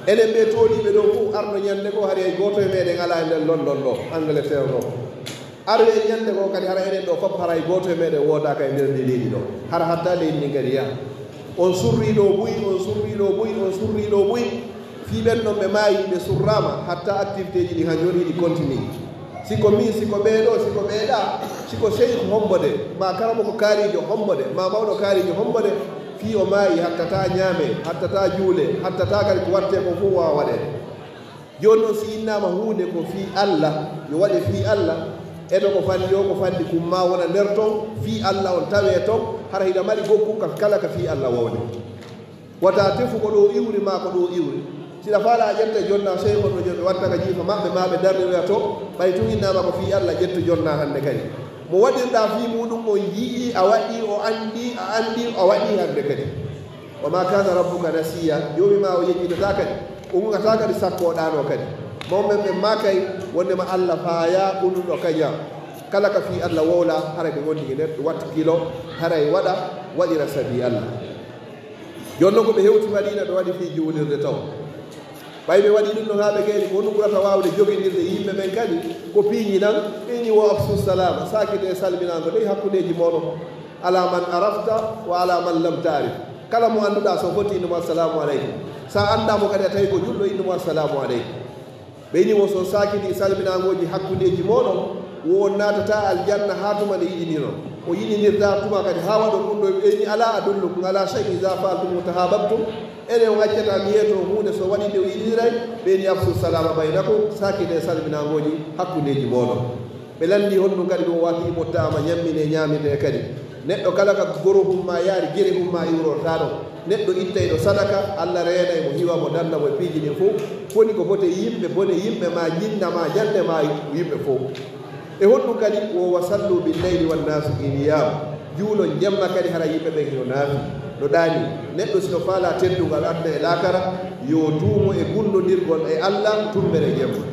Enen ɓe tooliiɓe ɗo fof arno ñande goo, hari hay gooto e meɗen alaa e nder London ɗo, Angleterre ɗo. Aroye ñande goo kadi hara enen ɗo fof, hara hay gooto e meɗen woodaaka e nder ndi leydi ɗo. Hara hatta leydi ndin kadi yaha. On surrii ɗo buy, on surrii ɗo buy, on surrii ɗo buy. Fii ɓen non ɓe maayi, ɓe surraama, hatta activité ji ɗi han jooni hiɗi continue. Si ko min, si ko ɓee ɗoo, si ko ɓee ɗaa, si ko seyku hombo de, maa karamoko kaariijo hombo de, maa mawɗo kaariijo hombo de, fii o maayi, hattataa ñaamee, hattataa juulee, hattataa kadi ko wattee kon fof waawa waɗeede. Jooni non si innaama huunde ko fii Alla, yo waɗe fii Alla, eto ko fanɗi o, ko fanɗi kum maa wona nder ton, fii Alla on tawee ton, hara hiɗa mari gokku ka kala ka fii Alla wowle. Wata tefu ko ɗo iwri maa ko ɗo iwri. Si ɗa faala a ƴetta jonna sey on no joɓe watta ka jiifa maɓɓe maa ɓe darriroya to, ɓay tun innaama ko fii Alla ƴettu jonna hannde kadi. Mo waɗirɗaa fii muuɗum on yi'ii, a waɗii, o anndii, a anndii, a waɗii hannde kadi. Wa maa kaana rabbuka nasiya, Joomi maa o yejjitataa kadi, o ŋuŋataa kadi sakko o ɗaanoo kadi. Mawɓe ɓen maakay wondema Alla faayaa ɓulluɗo kaña. Kala ka fii Alla wowlaa, haray ɓe wondi e nder watkilo, haray waɗa, waɗira sabii Alla. Jooni non ko ɓe hewti Madiina, ɓe waɗi fii juulirde taw. Ɓay ɓe waɗii ɗum ɗon haa ɓe gayni, ko honɗum ɓurata waawde jogindirde e yimɓe ɓen kadi? Ko piiji nan, ɓe inni, "Wo afsu salaama, saakitee salminaango dey hakkundeeji mooɗon, alaa man arafta wa alaa man lam taarif." Kala mo annduɗaa, so foti, innu mo, "Assalaamu aleykum." So a anndaa mo kadi, a tawi ko julɗo, innu mo, "Assalaamu aleykum." Ɓe inni mo, so saakitii salminaangooji hakkundeeji mooɗon, wo on naatataa aljanna haa tuma nde yiɗiniron. O yiɗinirtaa tuma kadi haa waɗon ɗum ɗo. Ɓe inni, "Alaa adullukum alaa shay'in izaa fa'altumuhu tahaababtum?" Ene on accata mi yeeto huunde so waɗi nde o yiɗiniray? Ɓe inni, "Afsu salaama baynakum, saakinee salminaangooji hakkundeeji mooɗon." Ɓe lanndii honɗum kadi ɗum waati mottaama ñamminee ñaamitee kadi. Neɗɗo kala ka goro humma yaari, gere humma iwrortaa ɗon. Neɗɗo ittayɗo sadaka, Alla reenay mo, hiwa mo, danda mo e piiji ɗin fof. Koni ko bote yimɓe, bone yimɓe ma, jinna ma, jande ma, yimɓe fof. E honɗum kadi? Wo wa sallu bil layli wan naasu niyaam. Juulon jemma kadi hara yimɓe ɓen hino naafi, no ɗaani. Neɗɗo si no faalaa teddungal aduna e laakara, yo duumo e gunnondirgol e Alla tumbere jemma.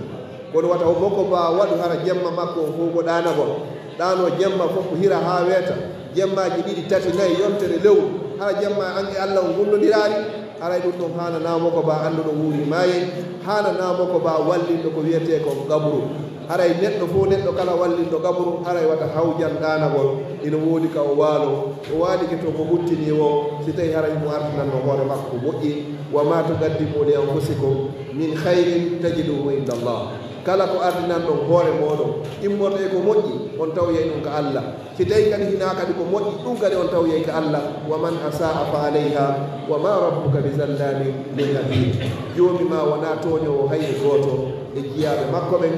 Kono wata o moko ba waɗu hara jemma makko on fof ko ɗaanagol. Ɗaano jemma fof ko hira haa weeta. Jemmaaji ɗiɗi, tati, nayi, yontere, lewru. Hara jemma an e Alla on gunnondiraali. Haray ɗum ɗon haananaa mo ko ba annduɗo wuuri maayay. Haananaa mo ko ba wallinɗo ko wiyetee kon qabru. Haray neɗɗo fof, neɗɗo kala wallinɗo qabru, haray wata hawjan ɗaanagol. Ina woodi ka o waalo. O waalike to mo ɓuttinii woo, si tawii haray mo artinanno hoore makko ko moƴƴi. Wa maa tuqaddimu li anfusikum min khayrin tajiduhu inda Allah. Kala ko ardinan ɗon hoore mooɗon, immorde e ko moƴƴi, on tawoyay ɗum ka Alla. Si tawii kadi hinaa kadi ko moƴƴi, ɗum kadi on tawoyay ka Alla. Wa man asaa fa alayha, wa maa rabbuka bi zallamin lil abid. Joomi maa wonaa tooñoowo hay e gooto e jiyaaɓe makko ɓen.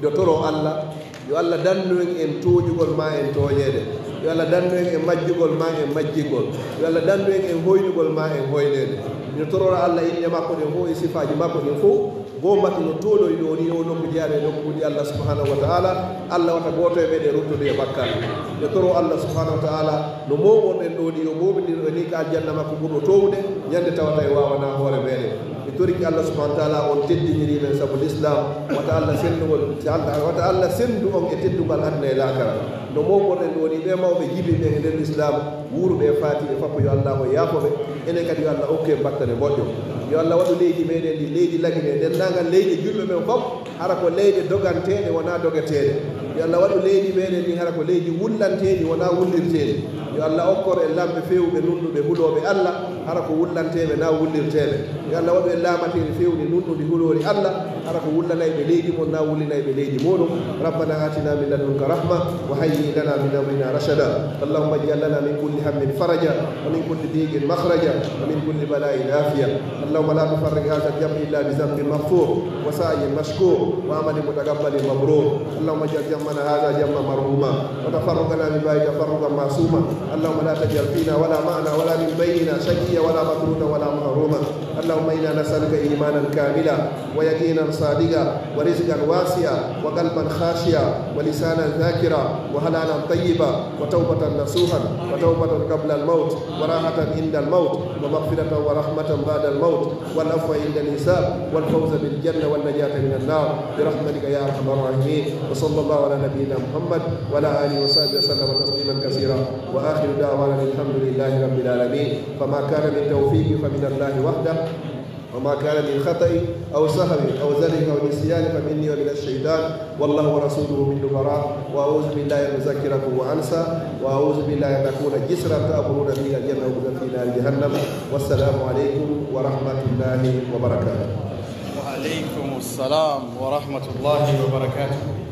Miɗo toroo Alla, yo Alla dandu en e tooñugol maa e tooñeede. Yo Alla dandu en e majjugol maa e majjingol. Yo Alla dandu en e hoynugol maa e hoyneede. Miɗo torora Alla innde makko ɗen fof e sifaaji makko ɗin fof. Goo mbatu no tooɗori ɗoo ni, oo nokku jeyaa e nokkuuji Alla subhanahu wa ta'ala. Alla wata gooto e meɗen ruttude e bakkale. Miɗo toroo Alla subhanahu wa ta'ala no mooɓorɗen ɗoo ni, yo mooɓindir en ni ka aljanna makko ɓurɗo toowude, ñande tawata en waawanaa hoore meɗen. Mi torike Alla subhanahu wa ta'ala, on teddinirii men sabu l'islam. Wata Alla senndugol, wata Alla senndu on e teddungal aduna e laakara. No mooɓorɗen ɗoo ni, ɓee mawɓe jibii ɓen e nder l'islam, wuuruɓe e faatiiɓe fof, yo Alla on yaafo ɓe. Enen kadi yo Alla okku en battane moƴƴo. Yo Alla waɗu leydi meɗen ndi leydi Lagine, denndaangal leyɗe julɓe ɓen fof, hara ko leyɗe doganteeɗe, wonaa dogeteeɗe. Yo Alla waɗu leydi meɗen ndi hara ko leydi wullanteeɗi, wonaa wullirteeɗi. Yo Alla okkor en laamɓe feewuɓe, nunɗuɓe, hulooɓe Alla, hara ko wullanteeɓe, naa wullirteeɓe. Yo Alla waɗu en laamateeri feewndi, nunɗundi, huloori Alla, hara ko wullanayɓe leydi mon, naa wullinayɓe leydi muɗum. ربنا آتنا من لدنك رحمة وهيئ لنا من أمرنا رشدا. اللهم اجعل لنا من كل هم فرجا ومن كل ضيق مخرجا ومن كل بلاء عافية. اللهم لا تفرق هذا الجمع إلا بذنب مغفور وسعي مشكور وعمل متقبل مبرور. اللهم اجعل جمعنا هذا جمعا مرحوما وتفرقنا من بعده تفرقا معصوما. اللهم لا تجعل فينا ولا معنا ولا من بيننا شقيا ولا مطرودا ولا محروما. اللهم إنا نسألك إيمانا كاملا ويقينا صادقا ورزقا واسعا وقلبا خاشعا ولسانا ذاكرا وحلالا طيبا وتوبة نصوحا وتوبة قبل الموت وراحة عند الموت ومغفرة ورحمة بعد الموت والعفو عند الحساب والفوز بالجنة والنجاة من النار برحمتك يا أرحم الراحمين. وصلى الله على نبينا محمد وعلى آله وصحبه وسلم تسليما كثيرا. وآخر دعوانا الحمد لله رب العالمين. فما كان من توفيق فمن الله وحده، وما كان من خطأ أو سهو أو زلل أو نسيان فمني ومن الشيطان، والله ورسوله منه براء. وأعوذ بالله أن أذكركم وأنسى، وأعوذ بالله أن أكون جسرا تعبرون به إلى الجنة وأخذ في نار جهنم. والسلام عليكم ورحمة الله وبركاته. وعليكم السلام ورحمة الله وبركاته.